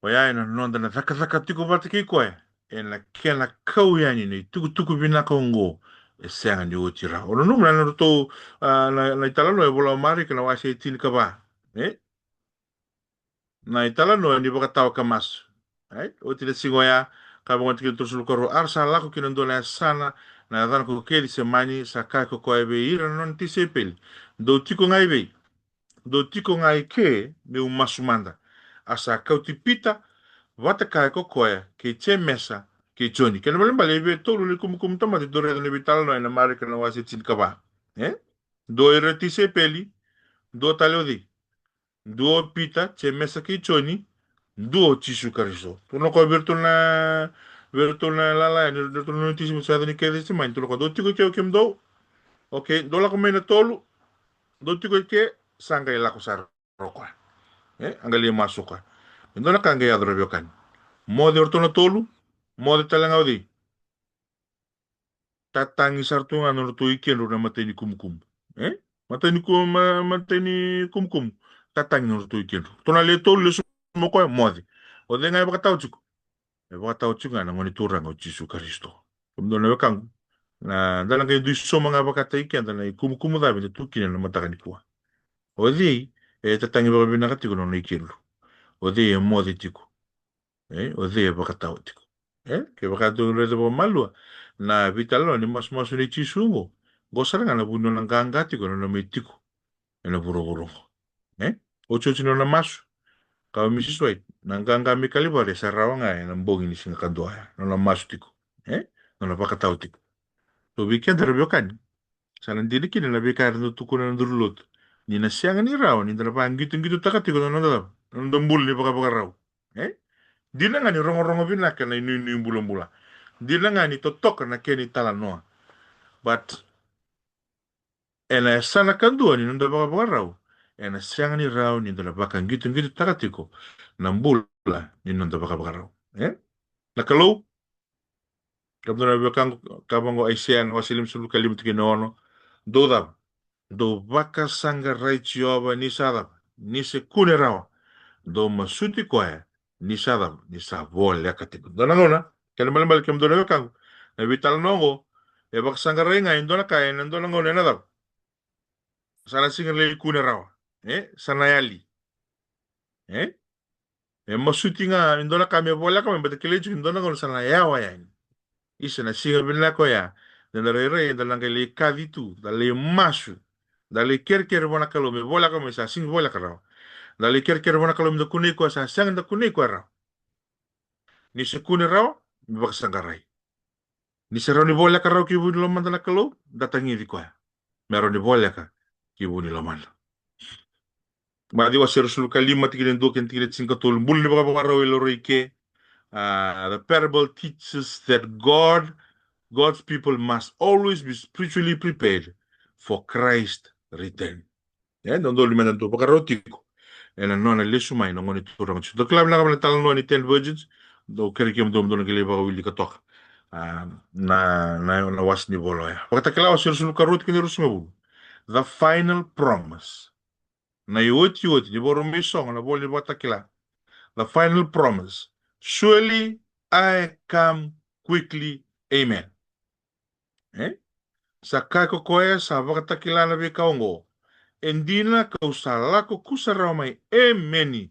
oya ena noda na cakacaka tiko vata kei koya ena kena kau yani na itukutuku vinaka oqo e sega ni oti rawa. O nanuma na nodratou, a, na, na italanoa e vola o Marika na wase e tinikava. E? Na italanoa ni vakatawa ka masu. Ai, oti na siga oya, ka vagona tikina tolusagavulu ka rua, a ra sa lako ki na dua na yasana, na yacana ko Kecisemani, sa kaya ko koya vei ira na nona tisaipeli, dou tiko ga i vei? Dou tiko ga i ke me'u masu mada. A sa kauti Pita vata kaya ko koya kei Jemesa kei Joni. Kena ibalebale e via tolu na ikumukumu tamata e dou raica na veitalanoa ena Marika na wase tinikava. E? Dua ira na tisaipeli, dua tale o cei? Dua o Pita, Jemesa kei Joni, dua o Jisu Karisito. Tukuna o koya vei iratou na, vei iratou na lala yani, vei iratou na nona tisaipeli, sa yaco ni Kecisemani, tukuna o koya, dou tiko i ke o kemudou. Okei, dou lako mai na tolu, dou tiko i ke, sa qai lako sara o koya. E, a qai lai masu o koya. Me dua na ka qai yaco, ra veiwekani. Moce o iratou na tolu, moce tale ga o cei? Tatagi sara tu ga na nodratou ikedru na matai ni kumukumu. E? Matai ni ku-, ma-, matai ni kumukumu. Tatagi na nodratou ikedru. Ratou na le tolu, lesu mai o koya, moce. O cei ga e vakatawa tiko? E vakatawa tiko ga na Gone Turaga o Jisu Karisito. Kemudou na wekaqu, na, da na qai dui sauma ga vakataki keda na ikumukumu cava eda tu kina na mataka nikua. O cei e tatagi vakavinaka tiko na nona ikedru? O cei e moce tiko? E, o cei e vakatawa tiko? E, kevaka tou raica vakamalua na veitalanoa ni masumasu nei Jisu oqo, qo sara ga na vu ni nona qaqa tiko, na nona mai tiko ena vuravura oqo. E, otioti ni nona masu, kaya o Mrs White, na qaqa mai Kalivari e sa rawa ga ena bogi ni siga kadua ya, na nona masu tiko. E, na nona vakatawa tiko. So vei keda, ra veiwekani, sa na dina kina na veika era dau tukuna na duru lotu, ni na sega ni rawa ni da na vaqitoqitotaka tiko na noda cava? Na noda bula ni vakavakarau. E? Dina ga ni rogorogo vinaka na inuinui bulabula. Dina ga ni totoka na kena italanoa. But ena yasana kadua ni noda vakavakarau, ena sega ni rawa ni da na vakaqitoqitotaka tiko na bula ni noda vakavakarau. E? Na Kalou, kemudou na wekaqu, ka vaqo Aisea na wase limasagavulu ka lima tikina e ono. Dou cava? Dou vakasaqarai Jiova ni sa cava? Ni se kune rawa. Dou masuti koya ni sa cava? Ni sa voleka tiko. Dua na gauna, kena ibalebale kemudou na wekaqu, na veitalanoa oqo e vakasaqarai ga e dua na ka ena dua na gauna ena cava? Sa na sega ni lai kune rawa. E? Sa na yali. E? E masuti ga e dua na ka me voleka mai, baleta kilai tiko ni dua na gauna sa na yawa yani. Isa, na siga vinaka oya, da na rairai, da na qai lai kaci tu, da lai masu, da lai kerekere vua na Kalou me voleka mai, sa sega ni voleka rawa. Da lai kerekere vua na Kalou me da kunei koya, sa sega ni da kunei koya rawa. Ni se kune rawa, me vakasaqarai. Ni se rawa ni voleka rawa ki vu ni lomada na Kalou, da tagici koya me rawa ni voleka ki vu ni lomada. Maciu wase ruasagavulu ka lima tikina e dua kei na tikina e tinikatolu. Bula ni vakavakarau e laurai ke. Uh, the parable teaches that God, God's people must always be spiritually prepared for Christ's return. E dodonu me da dau vakarau tiko ena nona lesu mai na Gone Turaga Jisu. Dou kila vinaka na talanoa ni ten virgins. Dou kerei kemudou, dou na qai lai vakawilika toka, a, na, na, na wase ni vola oya. Vakatakila wase ruasagavulu ka rua tikina e ruasagavulu. The final promise. Na iotioti ni Vakaraubuka mai Soqo, na vola ni Vakatakila. The final promise. Surely I come quickly. Amen. E? Sa kaya ko koya sa vakatakila na veika oqo. E dina kau sa lako kusarawa mai. Emeni.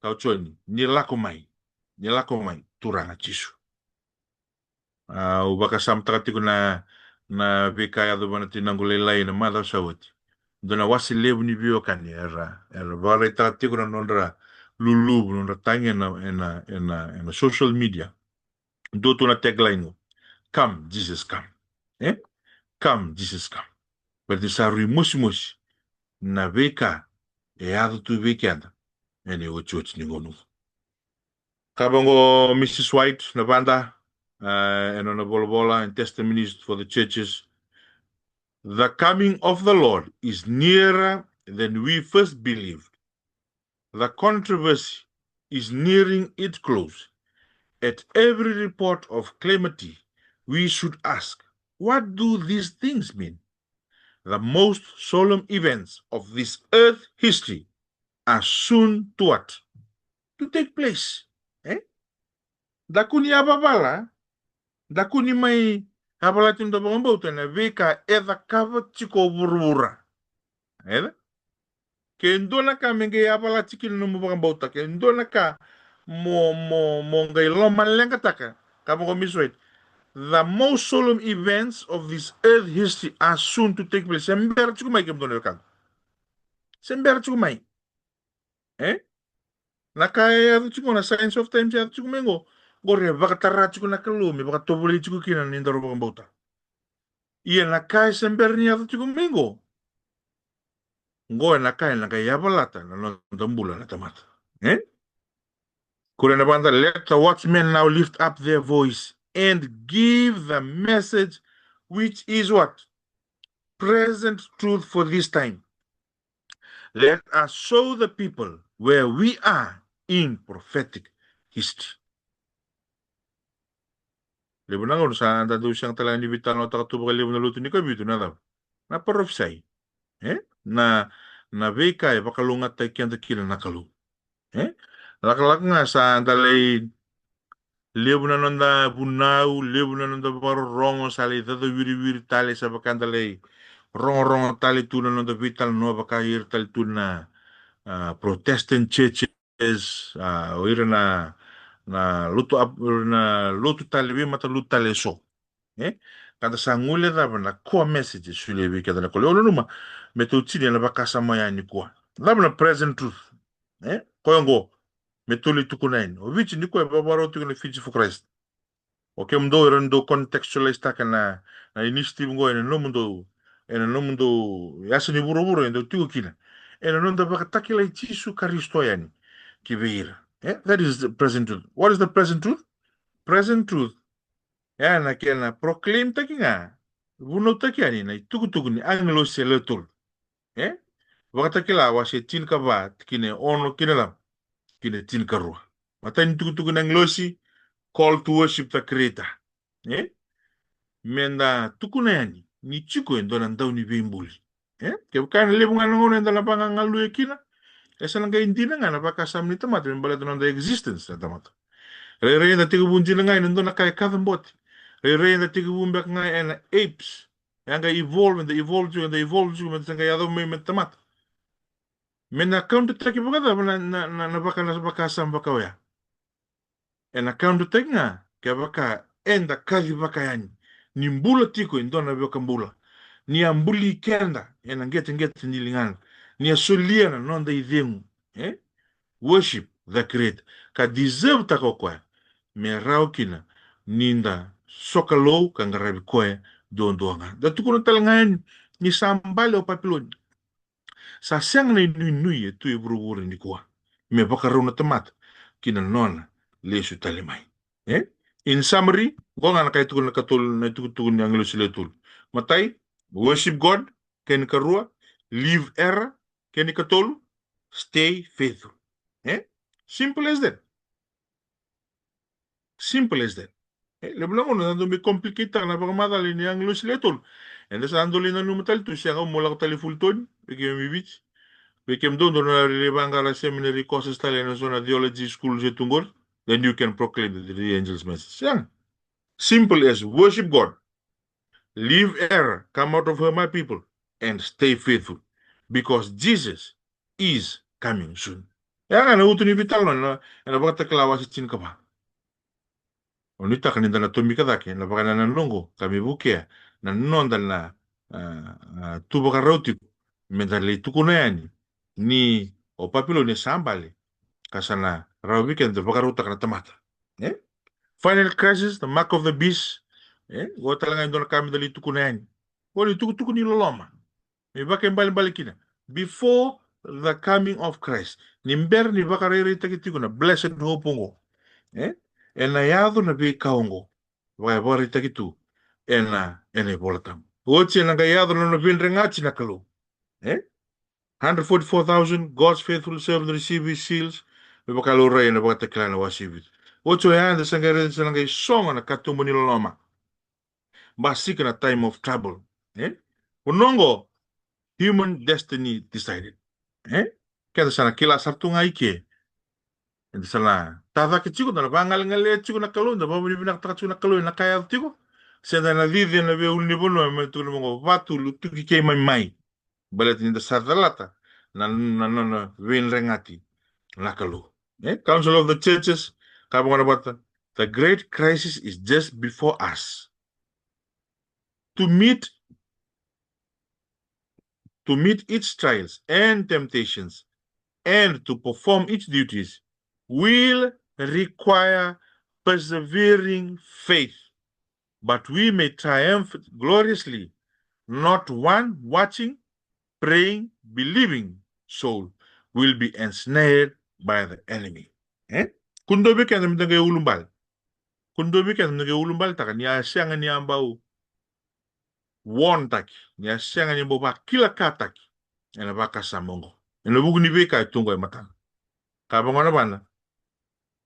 Kau Joni, ni lako mai. Ni lako mai, Turaga Jisu. A, au vakasamataka tiko na, na veika yaco vua na tinaqu lailai na macawa sa oti. Dua na wase levu ni veiwekani era, era vakaraitaka tiko na nodra luluvu, nodra tagi ena, ena, ena, ena social media. Dua tu na tagline qo, "Come, Jesus, come." E? "Come, Jesus, come." Baleta ni sa rui mosimosi na veika e yaco tu vei keda ena iotioti ni gauna. Ka vaqo Missus White, na vada, e, ena nona volavola in Testimonies for the Churches, "The coming of the Lord is nearer than we first believed. The controversy is nearing its close. At every report of calamity, we should ask, what do these things mean? The most solemn events of this earth history are soon to what? To take place." E? Da kua ni yavavala, da kua ni mai yavalati noda vakabauta ena veika e cakava tiko o vuravura. E? Ke dua na ka me qai yavalati kina nomu vakabauta, ke dua na ka mo, mo, mo qai lomaleqataka, ka vaqo Missus White, "The most solemn events of this earth history are soon to take place." Se bera tiko mai, kemudou na wekaqu. Se bera tiko mai. E? Na ka e yaco tiko, na signs of times e yaco tiko mai qo, qori e vakatara tiko na Kalou me vakatovolei tiko kina ni daru vakabauta. Ia na ka e se bera ni yaco tiko mai qo, qo ena ka ena qai yavalata na noda bula na tamata. E? Kuria na vada, "Let the watchmen now lift up their voice and give the message which is what? Present truth for this time. Let us show the people where we are in prophetic history." Levu na gauna sa da dau sega tale ga ni veitalanoataka tu vakalevu na lotu ni kavitu na cava? Na parofisai. E? Na, na veika e vakalougatataki keda kina na Kalou. E? Lakolako ga sa da lai levu na noda vunau, levu na noda vakarorogo, sa lai cacawiriwiri tale, sa vaka da lai rogorogo tale tu na noda veitalanoa vaka ira tale tu na, a, Protestant churches, a, o ira na, na lotu ap-, o ira na lotu tale, veimata lotu tale eso. E? Ka da sa guilecava na core message e solia vei keda na Kalou. Au nanuma me tou tini ena vakasama yani nikua. Cava na present truth? E? Koya oqo me tou lai tukuna yani. O Viti nikua e vakavakarau tiko na Fiji for Christ. O kemudou e rawa ni dou contextualize-taka na, na initiative oqo ena nomudou, ena nomudou yasa ni vuravura e dou tiko kina. Ena noda vakatakilai Jisu Karisito yani ki vei ira. Eh? That is the present truth. What is the present truth? Present truth. E na kena proclaim taki ga, vunautaki yani na itukutuku ni agilosi e lewe tolu. Eh? Vakatakila wase tinikava, tikina e ono kina lava, kina tinikarua. Matai ni tukutuku ni agilosi, call to worship the Creator. Eh? Meda tukuna yani ni tiko e dua na dau ni veibuli. Eh? Kevaka ena levu ga na gauna eda na vagagaluya kina, e sa na qai dina ga na vakasama ni tamata me baleta na noda existence na tamata. Rairai eda tekivu dina ga ena dua na ka e kacabote. Rairai eda tekivu beka ga ena apes. E a qai evolve, eda evolve tiko, eda evolve tiko, meda sa qai yaco mai me tamata. Me na counter-taki vakacava na, na, na, na vaka, na vakasama vaka oya? E na counter-taki ga kevaka eda kacivaka yani ni bula tiko e dua na iVakabula, ni a buli keda ena qeteqete ni ligana, ni a solia na noda icegu, eh? Worship the Creator, ka deserve-taka o koya me rawa kina ni da sokalou ka qaravi koya duadua ga. Da tukuna tale ga yani ni sa bale o Papiloni. Sa sega na inuinui e tu e vuravura nikua me vakarau na tamata ki na nona lesu tale mai. Eh? In summary, qo ga na ka e tukuna na katolu, na itukutuku ni agilosi lewe tolu. Matai, worship God. Kena ikarua, leave error. Kena ikatolu, stay faithful. Eh? Simple as that. Simple as that. Eh, levu na gauna sa dau mai complicate-taka na vakamacala ni agilosi lewe tolu. Eda sa dau lai nanuma tale tu, sega, mo lako tale i Fullerton, vei keimami Viti. Vei kemudou dou na lai vaqara seminary courses tale ena so na theology school se tu qori, then you can proclaim the three angels message. Sega. Simple as worship God, leave error, come out of her, my people, and stay faithful, because Jesus is coming soon. E a ga na utu ni veitalanoa ena Vakatakila wase tinikava. O nuitaka ni da na tomika cake na vakanananu oqo ka me vukea na noda na, a, a, tu vakarau tiko me da lai tukuna yani ni o Papiloni e sa bale ka sa na rawa vei keda da vakarautaka na tamata. Eh? Final crisis, the mark of the beast. Eh? Qo tale ga e dua na ka me da lai tukuna yani. Qo ni tukutuku ni loloma. Me vakaibalebale kina. Before the coming of Christ. Ni bera ni vakarairaitaki tiko na blessed hope oqo. Eh? Ena yaco na veika oqo. Vaka e vakaraitaki tu ena, ena iVola Tabu. Oti ena qai yaco na nona veidregati na Kalou. Eh? Hundred forty-four thousand, God's faithful servants receive his seals. Me vakalaurai ena Vakatakila na wase vitu. Oti oya eda sa qai raica sa na qai sogo na katuba ni loloma. Basika na time of trouble. Eh? Vanua oqo, human destiny decided. Eh? Keda sa na kila sara tu ga i ke. Eda sa na tacake tiko, da na vagalegalea tiko na Kalou, da vavinavinakataka tiko na Kalou ena ka e yaco tiko. Se da na cici ena veiulunivanua me tukuna vaqo, vatulu, tuki keimami mai. Baleta ni da sa calata na, na, na, na veidregati na Kalou. Eh? Council of the Churches, ka vaqo na vata, the great crisis is just before us. To meet, to meet its trials and temptations, and to perform its duties will require persevering faith. But we may triumph gloriously, not one watching, praying, believing soul will be ensnared by the enemy. Eh? Kua ni dua vei keda me da qai ulubale. Kua ni dua vei keda me da qai ulubaletaka ni a sega ni a bau warn-taki, ni a sega ni bau vakilakataki ena vakasama oqo. Ena vuku ni veika e tu qo e matana. Ka vaqo na vana,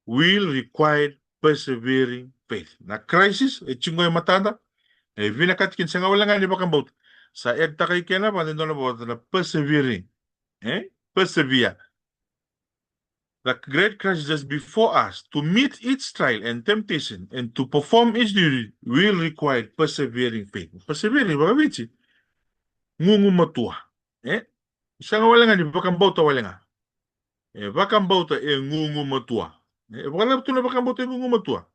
will require persevering faith. Na crisis e tiko e matada, e vinakati kina sega wale ga ni vakabauta. Sa add-taka i kena vata e dua na vata na persevering. Eh? Persevere. The great crisis is before us. To meet its trial and temptation and to perform its duty will require persevering faith. Persevering, vakaviti. Gugumatua. Eh? Sega wale ga ni vakabauta wale ga. E vakabauta e gugumatua. E vakacava tu na vakabauta e gugumatua?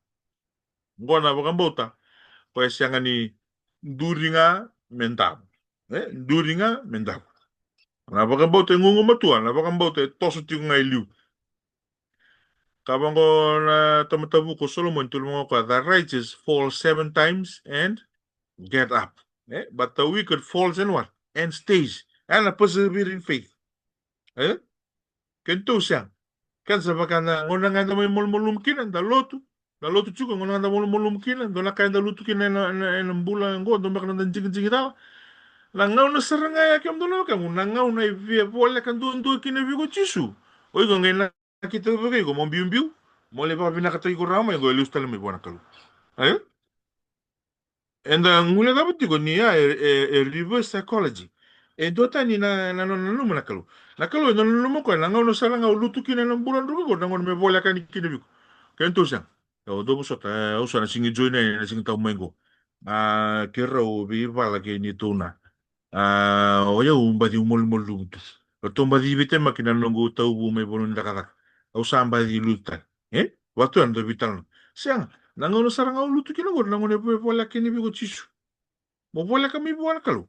Qo na vakabauta ko e sega ni duri ga me davo. E duri ga me davo. Na vakabauta e gugumatua, na vakabauta e toso tiko ga i liu. Ka vaqo na tamata vuku o Solomoni, tukuna vaqo, the righteous fall seven times and get up. Eh? But the wicked falls and what? And stays. Ena persevering faith. Eh? Keitou sega. Keda sa vaka na gauna ga eda mai malumalumu kina, da lotu. Da lotu tiko, gauna ga da malumalumu kina, dua na ka eda lutu kina ena, ena, ena bula oqo, dua beka na noda digidigi cala. Na gauna sara ga ya, kemudou na wekaqu, na gauna e via voleka duadua kina vei iko o Jisu. O iko qai nakita vei iko mo biubiu, mo lai vakavinakataki iko rawa mai, qo e lesu tale mai vua na Kalou. Aia? Eda guilecava tiko ni ya e, e, e reverse psychology. E duatani na, na, na, na nanuma na Kalou. Na Kalou e nanuma o koya na gauna sara ga o lutu kina ena bula dru qo, na gauna me voleka yani kina vei iko. Keitou sega. Au dau vosota, e, au sa na sigi join yani ena Siga Tabu mai qo. A, keirau veivala kei neitou na. A, o yau baci malumalumu tu. Ratou baci veitemaki na noqu tauvu mai vanua ni cakacaka. Au sa baci lutu tale. E? Vatu ena dau veitalanoa. Sega, na gauna sara ga o lutu kina qori, na gauna e vo-, e voleka kina vei iko o Jisu. Mo voleka mai vua na Kalou.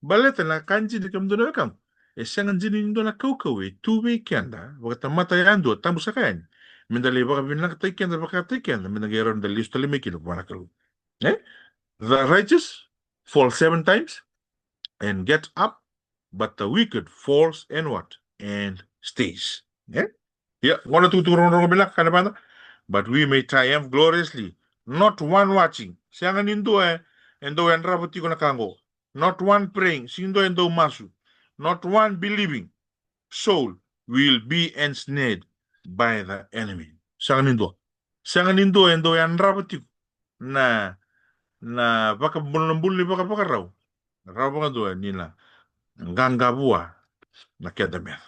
Baleta na ka dina, kemudou na wekaqu, e sega dina ni dua na kaukau e tu vei keda vakatamata yadua, tabu saka yani, meda lai vakavinakataki keda, vakataki keda, meda qai rawa ni da lesu tale mai kina vua na Kalou. E? The righteous fall seven times and get up, but the wicked falls and what? And stays. E? Ia, qo na tukutuku rogorogo vinaka, kaya vaqo. But we may triumph gloriously. Not one watching. Sega ni dua e, e dau yadrava tiko na ka qo. Not one praying. Sega ni dua e dau masu. Not one believing soul will be ensnared by the enemy. Sega ni dua. Sega ni dua e dau yadrava tiko na, na vakabula, na bula ni vakavakarau. Rawa vakadua ni na qaqa vua na keda meca.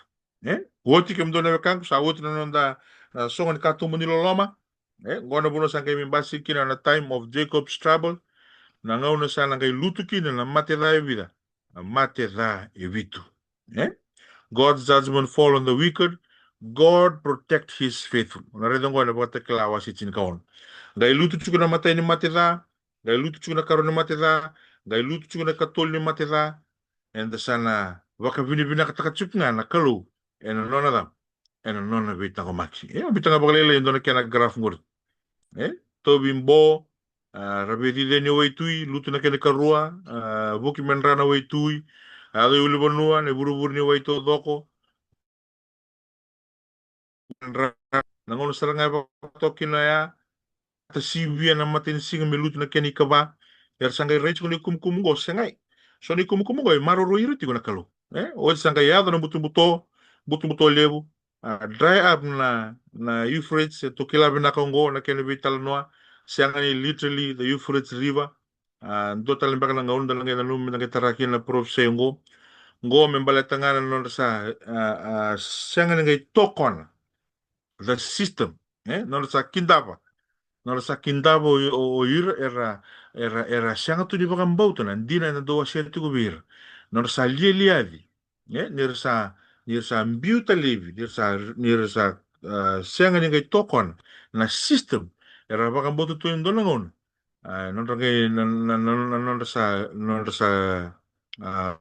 E? Oti, kemudou na wekaqu, sa oti na noda, na soqo ni katuba ni loloma. E? Qo na vanua sa qai mai basika kina na time of Jacob's trouble. Na gauna sa na qai lutu kina na mate ca e vica? Na mate ca e vitu. E? God's judgment fall on the wicked. God protect his faithful. Na raica qo ena Vakatakila wase tinikaono. Qai lutu tiko na imatai ni mate ca, qai lutu tiko na ikarua ni mate ca, qai lutu tiko na ikatolu ni mate ca. Eda sa na vakavinavinakataka tiko ga na Kalou ena nona ca, ena nona veitaqomaki. E, au biuta ga vakalailai e dua na kena graph qori. E, tauvi bo, a, ra veicici yani o waitui, lutu na kena ikarua, a, vuki me dra na waitui, a, yaco i ulunivanua, na ivurevure ni wai taucoko. Dra, na gauna sara ga e vakatoka kina oya, tasivia na matanisiga me lutu na kena ikava. Era sa qai rai tiko na ikumukumu qo, segai. So na ikumukumu qo e maroroi ira tiko na Kalou. E, oti sa qai yaco na butobuto, butobuto levu. A, dry up na, na Euphrates, e tou kila vinaka oqo na kena veitalanoa. Sega ni literally the Euphrates River. A, dua tale beka na gauna da na qai nanuma me da qai tara kina na parofisai oqo. Qo me baleta ga na nodra sa, a, a, sega ni qai tokona the system, e? Nodra sa kidava. Nodra sa kidava o, o, o ira era, era, era sega tu ni vakabauta na dina eda dau wasea tiko vei ira. Nodra sa lialiaci, e? Ni ra sa, ni ra sa biuta laivi, ni ra sa, ni ra sa, a, sega ni qai tokona na system era vakabauta tu ena dua na gauna. A, nodra qai, na, na, na, na, nodra sa, nodra sa, a,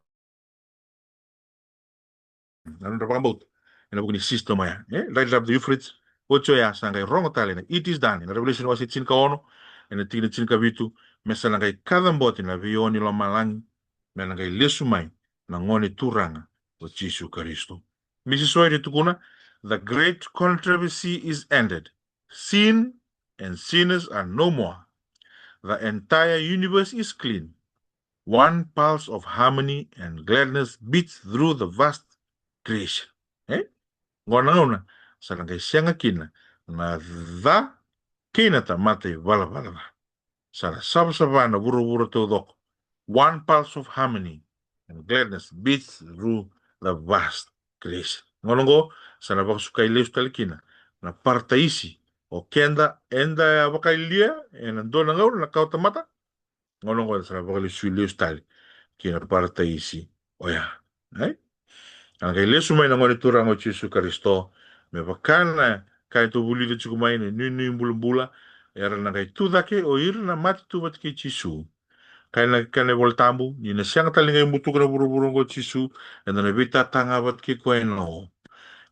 na nodra vakabauta ena vuku ni system oya. E, right up the Euphrates, oti oya sa qai rogo tale na it is done. Ena Revelation wase tinikaono, ena tikina tinikavitu, me sa na qai kacabote na veiyawa ni lomalagi, me na qai lesu mai na Gone Turaga o Jisu Karisito. Missus White e tukuna, the great controversy is ended. Sin and sinners are no more. The entire universe is clean. One pulse of harmony and gladness beats through the vast creation. E? Qo na gauna sa na qai sega kina na ca kei na tamata ivalavala ca. Sa na savasava na vuravura taucoko. One pulse of harmony and gladness beats through the vast creation. Gauna oqo sa na vakasukai lesu tale kina na parataisi o keda eda a vakayalia ena dua na gauna na kawatamata. Gauna oqo sa na vakalesui lesu tale ki na parataisi oya. Ai? A na qai lesu mai na Gone Turaga o Jisu Karisito me vaka na ka e tou vulica tiko mai na inuinui bulabula, era na qai tu cake o ira na mate tu vata kei Jisu. Kaya na, kaya na iVola Tabu, ni na sega tale ni qai butuka na vuravura oqo o Jisu, eda na veitataga vata kei koya ena o.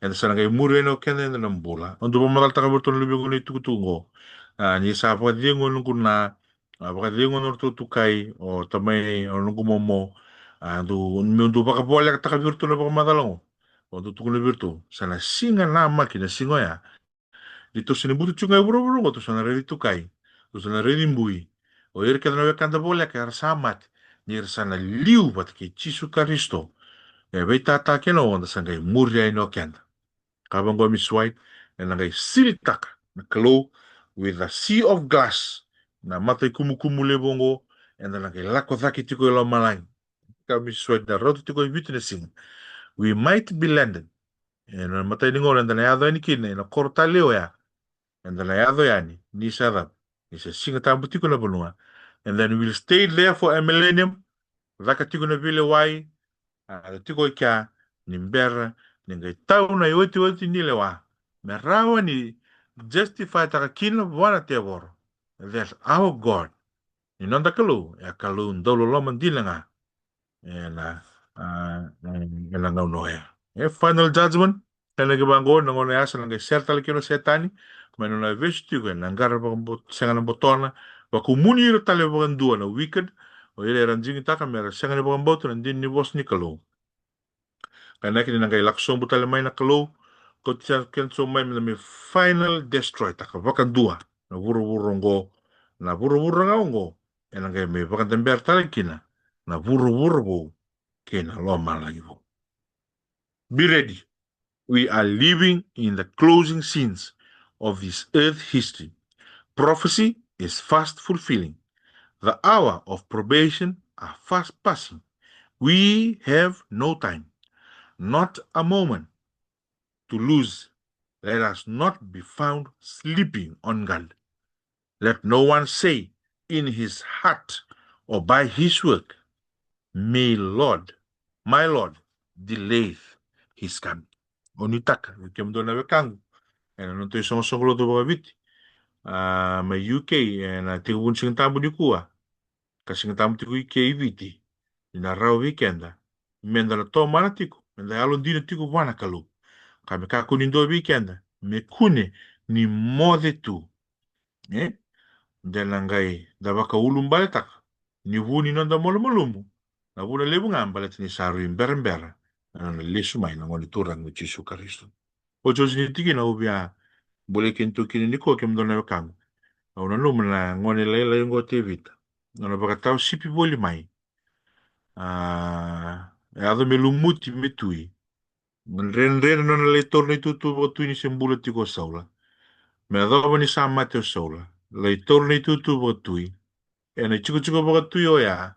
Eda sa na qai muri yani o keda, eda na bula. Au dau vakamacalataka vei iratou na luvequ na itukutuku oqo. A, ni sa vakacegu o noqu na, a, vakacegu o nodratou tukai, o tamai, o noqu momo. A, dau, meu dau vakavolekataka vei iratou na vakamacala oqo. Au dau tukuna vei iratou, sa na siga namaki na siga oya. Ni tou sa na butu tiko ga e vuravura oqo, tou sa na raici tukai, tou sa na raici bui. O ira kece na wekada voleka era sa mate, ni ra sa na liu vata kei Jisu Karisito. E veitata kena o da sa qai muri yani o keda. Ka vaqo Miss White, ena qai silitaka na Kalou with a sea of glass. Na mata ikumukumu levu oqo, eda na qai lako cake tiko i lomalagi. Ka Miss White, na rauta tiko e vitu na siga. We might be landed. Ena matai ni gauna eda na yaco yani kina ena koro tale oya. Eda na yaco yani ni sa cava? Ni sa siga tabu tiko na vanua. And then we'll stay there for a millennium. Caka tiko na veilewai. A tiko i kea ni bera ni qai tau na iotioti ni lewa, me rawa ni justify taka kina vua na tevoro that our God, ni noda Kalou, e a Kalou dauloloma dina ga. Ena, a, ena gauna oya. E final judgment. Ena qai vaqo na gauna ya sa na qai sere tale kina o Setani mai na nona vesu tiko ena qara vakabo-, sega na botona, vakumuni ira tale vakadua na wicked. O ira era digitaka me ra sega ni vakabauta na dina ni vosa ni Kalou. Ka na kina na qai lako sobu tale mai na Kalou, kauti sa kena sobu mai me na me final destroy taka vakadua na vuravura oqo. Na vuravura ga oqo ena qai me vakadabera tale kina na vuravura vou kei na lomalagi vou. Be ready. We are living in the closing scenes of this earth history. Prophecy is fast fulfilling. The hour of probation are fast passing. We have no time, not a moment to lose. Let us not be found sleeping on God. Let no one say in his heart or by his work, "May Lord, my Lord, delayeth his coming." O ni taka, vei kemudou na wekaqu ena nodatou isoqosoqo lotu vakaviti, a, mai U K, ena tekivu ni Siga Tabu nikua, ka Siga Tabu tiko i ke i Viti, ni na rawa vei keda meda na tomana tiko, meda yalodina tiko vua na Kalou, ka me kakua ni dua vei keda me kune ni moce tu. E? De na qai da vakaulubaletaka ni vu ni noda malumalumu, na vuna levu ga baleta ni sa rui berabera na nona lesu mai na Gone Turaga o Jisu Karisito. Otioti ni tikina au via bolei kemudou kina nikua, kemudou na wekaqu. Au nanuma na gone lailai oqo o Tevita, nona vakatau sipi voli mai. A, e yaco me lumuti me tui. Dredre na nona lai taura na itutu vakatui ni se bula tiko o Saula. Me yacova ni sa mate o Saula, lai taura na itutu vakatui. Ena itikotiko vakatui oya,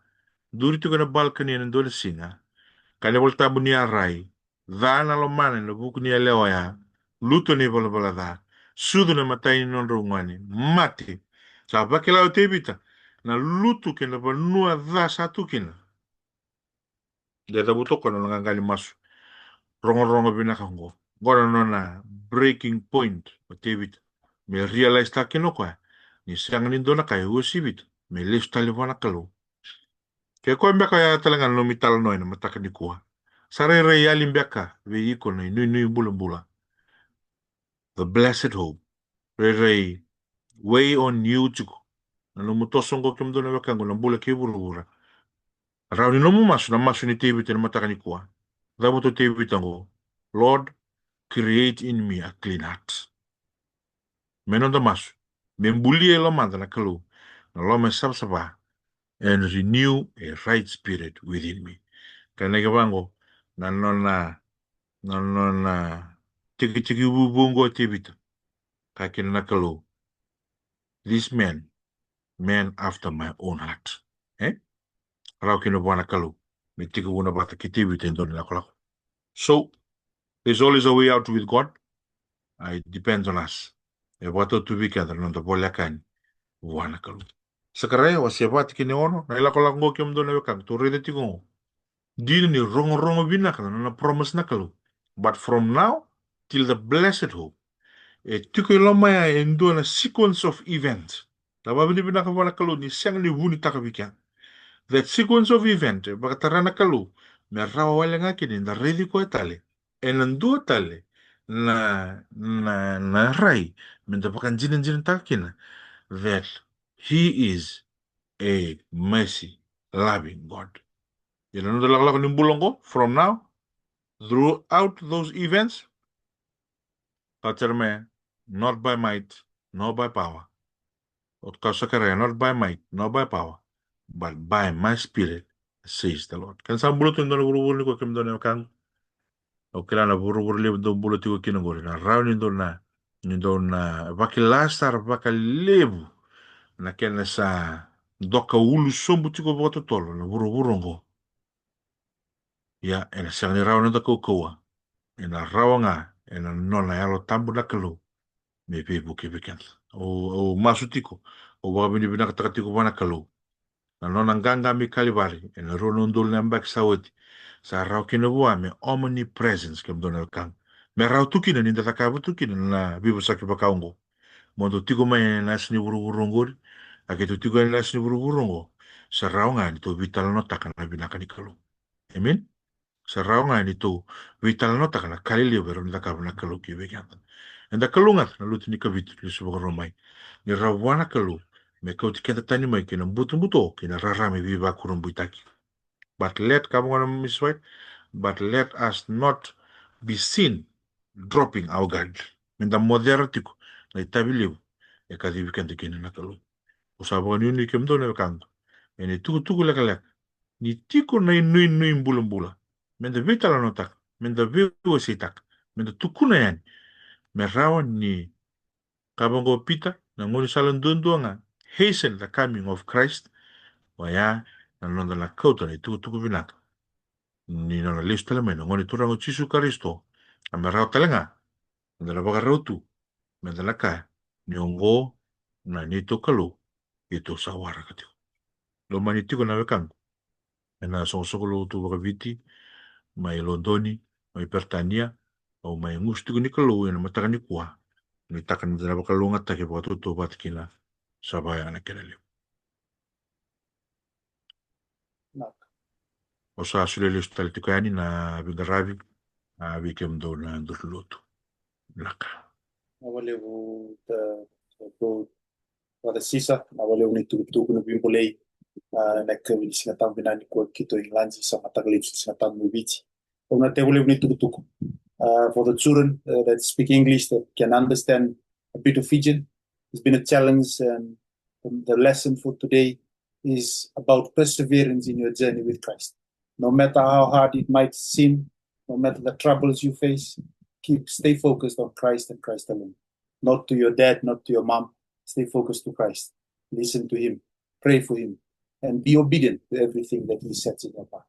duri tiko ena balkani ena dua na siga. Kaya na iVolatabu ni a rai, ca na lomana ena vuku ni yalewa oya, lutu ena ivalavala ca, sucu na imatai ni nodrau gone, mate. Sa vakila o Tevita na lutu kei na vanua ca sa tu kina. De cavuta o koya na nona qaqa ni masu. Rogorogo vinaka oqo. Oqo na nona breaking point o Tevita. Me realize taka kina o koya ni sega ni dua na ka e uasivita me lesu tale vua na Kalou. Ke koya beka oya tale ga na nomu italanoa ena mataka nikua, sa rairai yali beka vei iko na inuinui bulabula. The blessed hope. Rairai weigh on you tiko na nomu toso oqo, kemudou na wekaqu, na bula kei vuravura. Rawa ni nomu masu na masu ni Tevita ena mataka nikua. Cavuta o Tevita oqo, "Lord, create in me a clean heart." Me noda masu, me bulia e lomada na Kalou na loma e savasava, "and renew a right spirit within me." Ka na kena vaqo na nona, na nona tikitiki vuvu oqo o Tevita. Kaya kina na Kalou, "This man, man after my own heart." E? Rawa kina vua na Kalou me tekivuna vata kei Tevita e dua na ilakolako. So, there's always a way out with God. A, it depends on us. E vakatau tu vei keda na noda voleka yani vua na Kalou. Sakaraia wase va tikina e ono, na ilakolako oqo, kemudou na wekaqu, tou raica tiko oqo. Dina ni rogorogo vinaka na nona promise na Kalou. But from now till the blessed hope, e tiko i loma ya e dua na sequence of events. Da vakavinavinaka vua na Kalou ni sega ni vunitaka vei keda. That sequence of event e vakatara na Kalou me rawa wale ga kina ni da raici koya tale ena dua tale na, na, na rai me da vakadinadinataka kina that he is a mercy loving God. Ia na noda lakolako ni bula oqo, from now throughout those events, ka Jeremiah, not by might, not by power. O ka Sakaraia, not by might, not by power, but by my spirit, says the Lord. Kena sa bula tu e dua na vuravura nikua, kemudou na wekaqu. Au kila na vuravura levu dou bula tiko kina qori, na rawa ni dou na, ni dou na vakila sara vakalevu na kena sa doka ulu sobu tiko vakatotolo na vuravura oqo. Ia, ena sega ni rawa na noda kaukauwa. Ena rawa ga ena nona Yalo Tabu na Kalou me veivuke vei keda. Au, au masu tiko, au vakavinavinakataka tiko vua na Kalou na nona qaqa mai Kalivari ena rua na udolu na yabaki sa oti. Sa rawa kina vua me omnipresence, kemudou na wekaqu. Me rawa tu kina ni da cakava tu kina na veivosaki vaka oqo. Mo dou tiko mai ena yasa ni vuravura oqori, a keitou tiko ena yasa ni vuravura oqo, sa rawa ga ni tou veitalanoataka na vinaka ni Kalou. Amen. Sa rawa ga ni tou veitalanoataka na ka lelevu e rawa ni cakava na Kalou ki vei keda. Eda kalougata na lotu ni Kavitu, lesu vakarua mai. Ni rawa vua na Kalou me kauti keda tani mai ki na butobuto ki na rarama e veivakurabuitaki. But let, ka vagona Miss White, but let us not be seen dropping our guard. Meda mocera tiko na itavi levu e kacivi keda kina na Kalou. Au sa vakanuinui kemudou na wekaqu, ena itukutuku lekaleka, ni tiko na inuinui bulabula, meda veitalanoataka, meda veiwaseitaka, meda tukuna yani, me rawa ni, ka vaqo o Pita, na gaunisala duadua ga, hasten the coming of Christ. Oya na noda na kauta na itukutuku vinaka ni nona lesu tale mai na Gone Turaga o Jisu Karisito. A me rawa tale ga meda na vakarau tu, meda na kaya ni oqo na neitou Kalou keitou sa waraka tiko. Lomani tiko na wekaqu ena soqosoqo lotu vakaviti mai Lodoni, mai Peritania. Au mai gusu tiko ni Kalou ena mataka nikua, nuitaka ni da na vakalougatataki vakatautauvata kina. Sa vaya na kena levu. Naka. Au sa solia lesu tale tiko yani na veiqaravi, a, vei kemudou na duru ni lotu. Naka. Vinaka vakalevu, ta, ta, Brother Sisa, vinaka vakalevu na itukutuku, na veibolei. A, na yakavi ni Sigatabu vinaka nikua keitou Igiladi, sa mataka levu ni Sigatabu mai Viti. Au na tevelevu na itukutuku. Uh, for the children, uh, that speak English, that can understand a bit of Fijian, it's been a challenge, and the, the lesson for today is about perseverance in your journey with Christ. No matter how hard it might seem, no matter the troubles you face, keep, stay focused on Christ and Christ alone. Not to your dad, not to your mom. Stay focused to Christ. Listen to him. Pray for him. And be obedient to everything that he sets in your path.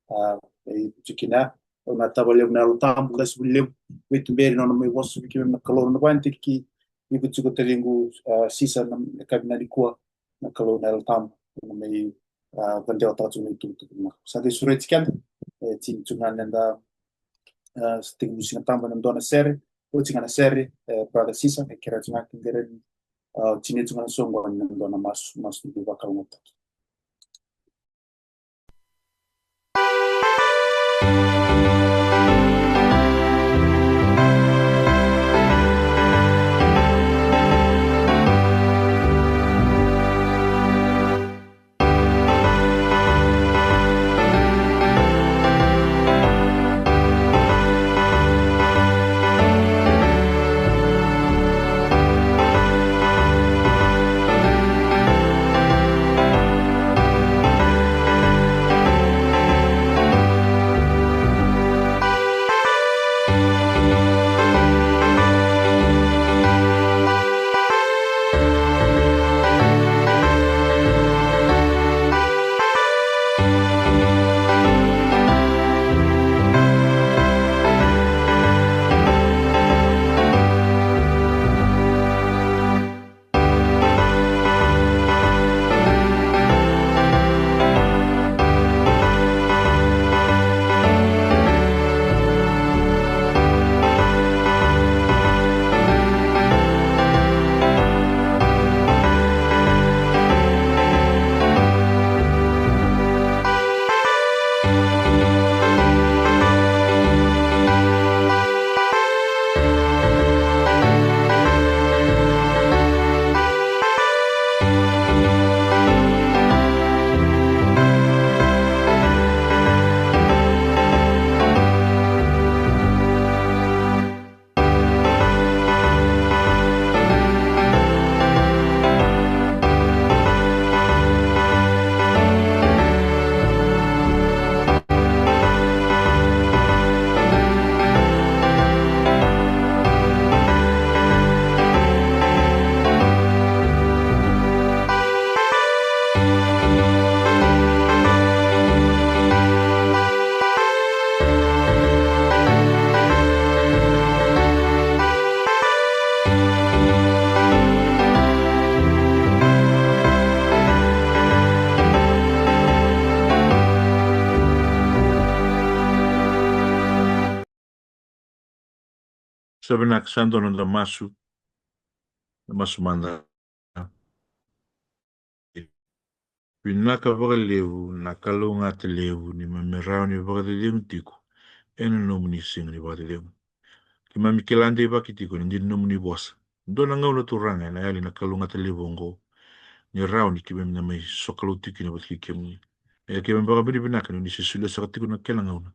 A, e, tiko kina, au na tava levu na Yalo Tabu, qasi vuli levu, veituberi na nona mai vosa vei keimami na Kalou, na vanua tiko ki, iko tiko taliqu, a, Sisa, na, na yakavi nikua, na Kalou na Yalo Tabu, na mai, a, vadewataka tiko na itukutuku na. Sa qai sureti keda, e, tini tiko ga na da, a, sa tekivu Sigatabu ena dua na sere, oti ga na sere, e, Brother Sisa, e kerea tiko ga ki qere, a, tini tiko ga na soqo ena dua na masu, masu ni vakalougatataki. Sa vinaka, sa dua na noda masu. Na masu mada. Vinaka vakalevu na kalougata levu ni keimami rawa ni vakacecegu tiko ena nomuni siga ni vakacecegu. Keimami kila deivaki tiko ni dina nomuni vosa. Dua na gauna Turaga ena yali na kalougata levu oqo, ni rawa ni keimami na mai sokalou tiko kina vata kei kemuni. Ia keimami vakavinavinaka ni oni se solia saka tiko na kena gauna,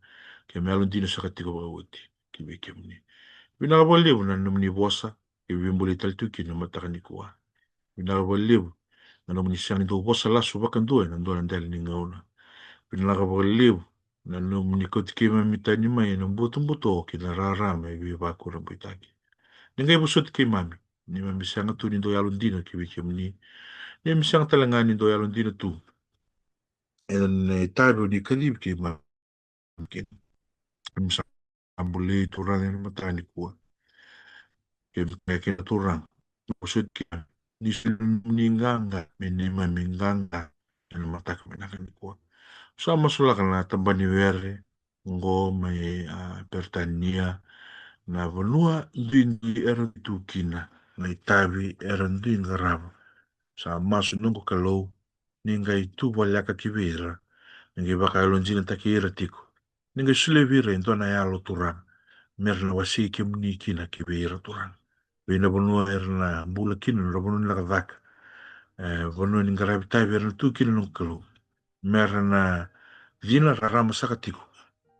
keimami yalodina saka tiko vakaoti ki vei kemuni. Vinaka vakalevu na nomuni vosa, keimami veibolei tale tiko kina na mataka nikua. Vinaka vakalevu na nomuni sega ni dau vosa lasu vakadua ena dua na dela ni gauna. Vinaka vakalevu na nomuni kauti keimami tani mai ena butobuto kei na rarama e veivakurabuitaki. Ni qai vosoti keimami, ni keimami sega tu ni dau yalodina ki vei kemuni, ni keimami sega tale ga ni dau yalodina tu ena itavi oni kacivi keimami kina. Keimami sa bolei Turaga ena mataka nikua. Keimami kaya kina Turaga, vosoti keimami, ni soli nomuni qaqa me neimami qaqa ena mataka vinaka nikua. Sa masulaka na tabana ni were oqo mai, a, Peritania, na vanua duidui era tu kina, na itavi era dui qarava. Sa masu noqu Kalou, ni qai tu voleka ki vei ira, ni qai vakayalodinataki ira tiko, ni qai solia vei ira e dua na yalo Turaga, me ra na wasei kemuni kina ki vei ira Turaga. Vei na vanua era na bula kina, na vanua ni cakacaka, e, vanua ni qaravi itavi era na tu kina noqu Kalou, me ra na cina rarama saka tiko,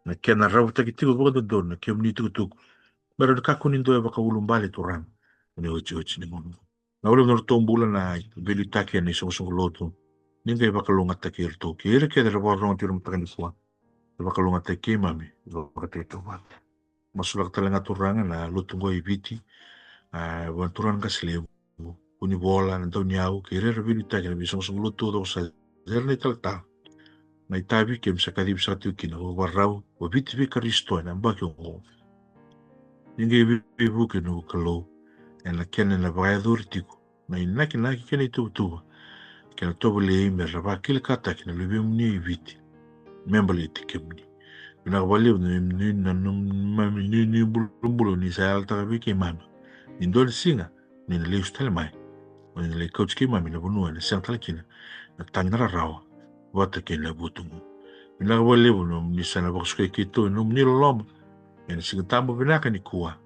na kena ravutaki tiko vakadodonu na kemuni tukutuku, me ra na kakua ni dua e vakaulubale Turaga ena iotioti ni gauna. Na uluna nodratou bula na veiliutaki ena isoqosoqo lotu, ni qai vakalougatataki iratou kei ira kece era vakarorogo tiko ena mataka nikua. Vakalougatataki keimami, vakalougatataki tauvata. Masulaka tale ga Turaga na lotu oqo e Viti, a, vua na turaga na qase levu, Vunivola, na dauniyau kei ira era veiliutaki ena veisoqosoqo lotu taucoko sara, era na italatala. Na itavi keimami sa kacivi saka tiko kina, vakavakarau, vakaviti vei Karisito ena yabaki oqo. Ni qai veivuke noqu Kalou ena kena ena vakayacori tiko na inakinaki kei na ituvatuva kei na tovolei me ra vakilakataki na luvemuni e Viti me baleti kemuni. Vinaka vakalevu na neimami nuinui, na neimami nuinui bulabula ni sa yalataka vei keimami ni dua na siga ni na lesu tale mai, o ni na lai kauti keimami na vanua ena sega tale kina na tagi na rarawa vata kei na vutugu. Vinaka vakalevu na nomuni sa na vakasukai keitou ena nomuni loloma ena Siga Tabu vinaka nikua,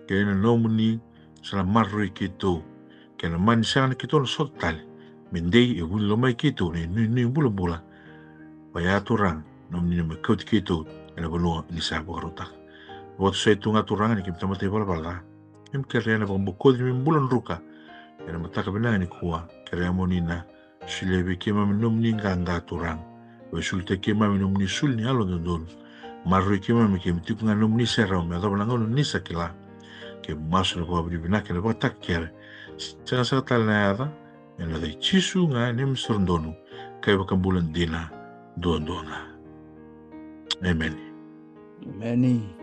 kei na nomuni sa na maroroi keitou, kei na mani sega na keitou na sota tale, me dei e vuni lomai keitou na inuinui bulabula. Vaya Turaga, nomuni na mai kauti keitou ena vanua ni sa vakarautaka. Vakatusai tu ga Turaga ni keimami tamata ivalavala ca, keimami kerea na vakabokoci ni bula druka ena mataka vinaka nikua. Kerea mo ni na solia vei keimami nomuni qaqa Turaga. Veisulutaki keimami nomuni sulu ni yalododonu. Maroroi keimami keimami tiko ga nomuni serau me yacova na gauna ni sa kila. Keimami masu ena vakavinavinaka ena vakatakekere. Sega saka tale na yaca, ena yaca i Jisu ga neimami Isoro donu ka iVakabula dina duadua ga. Emeni. Emeni.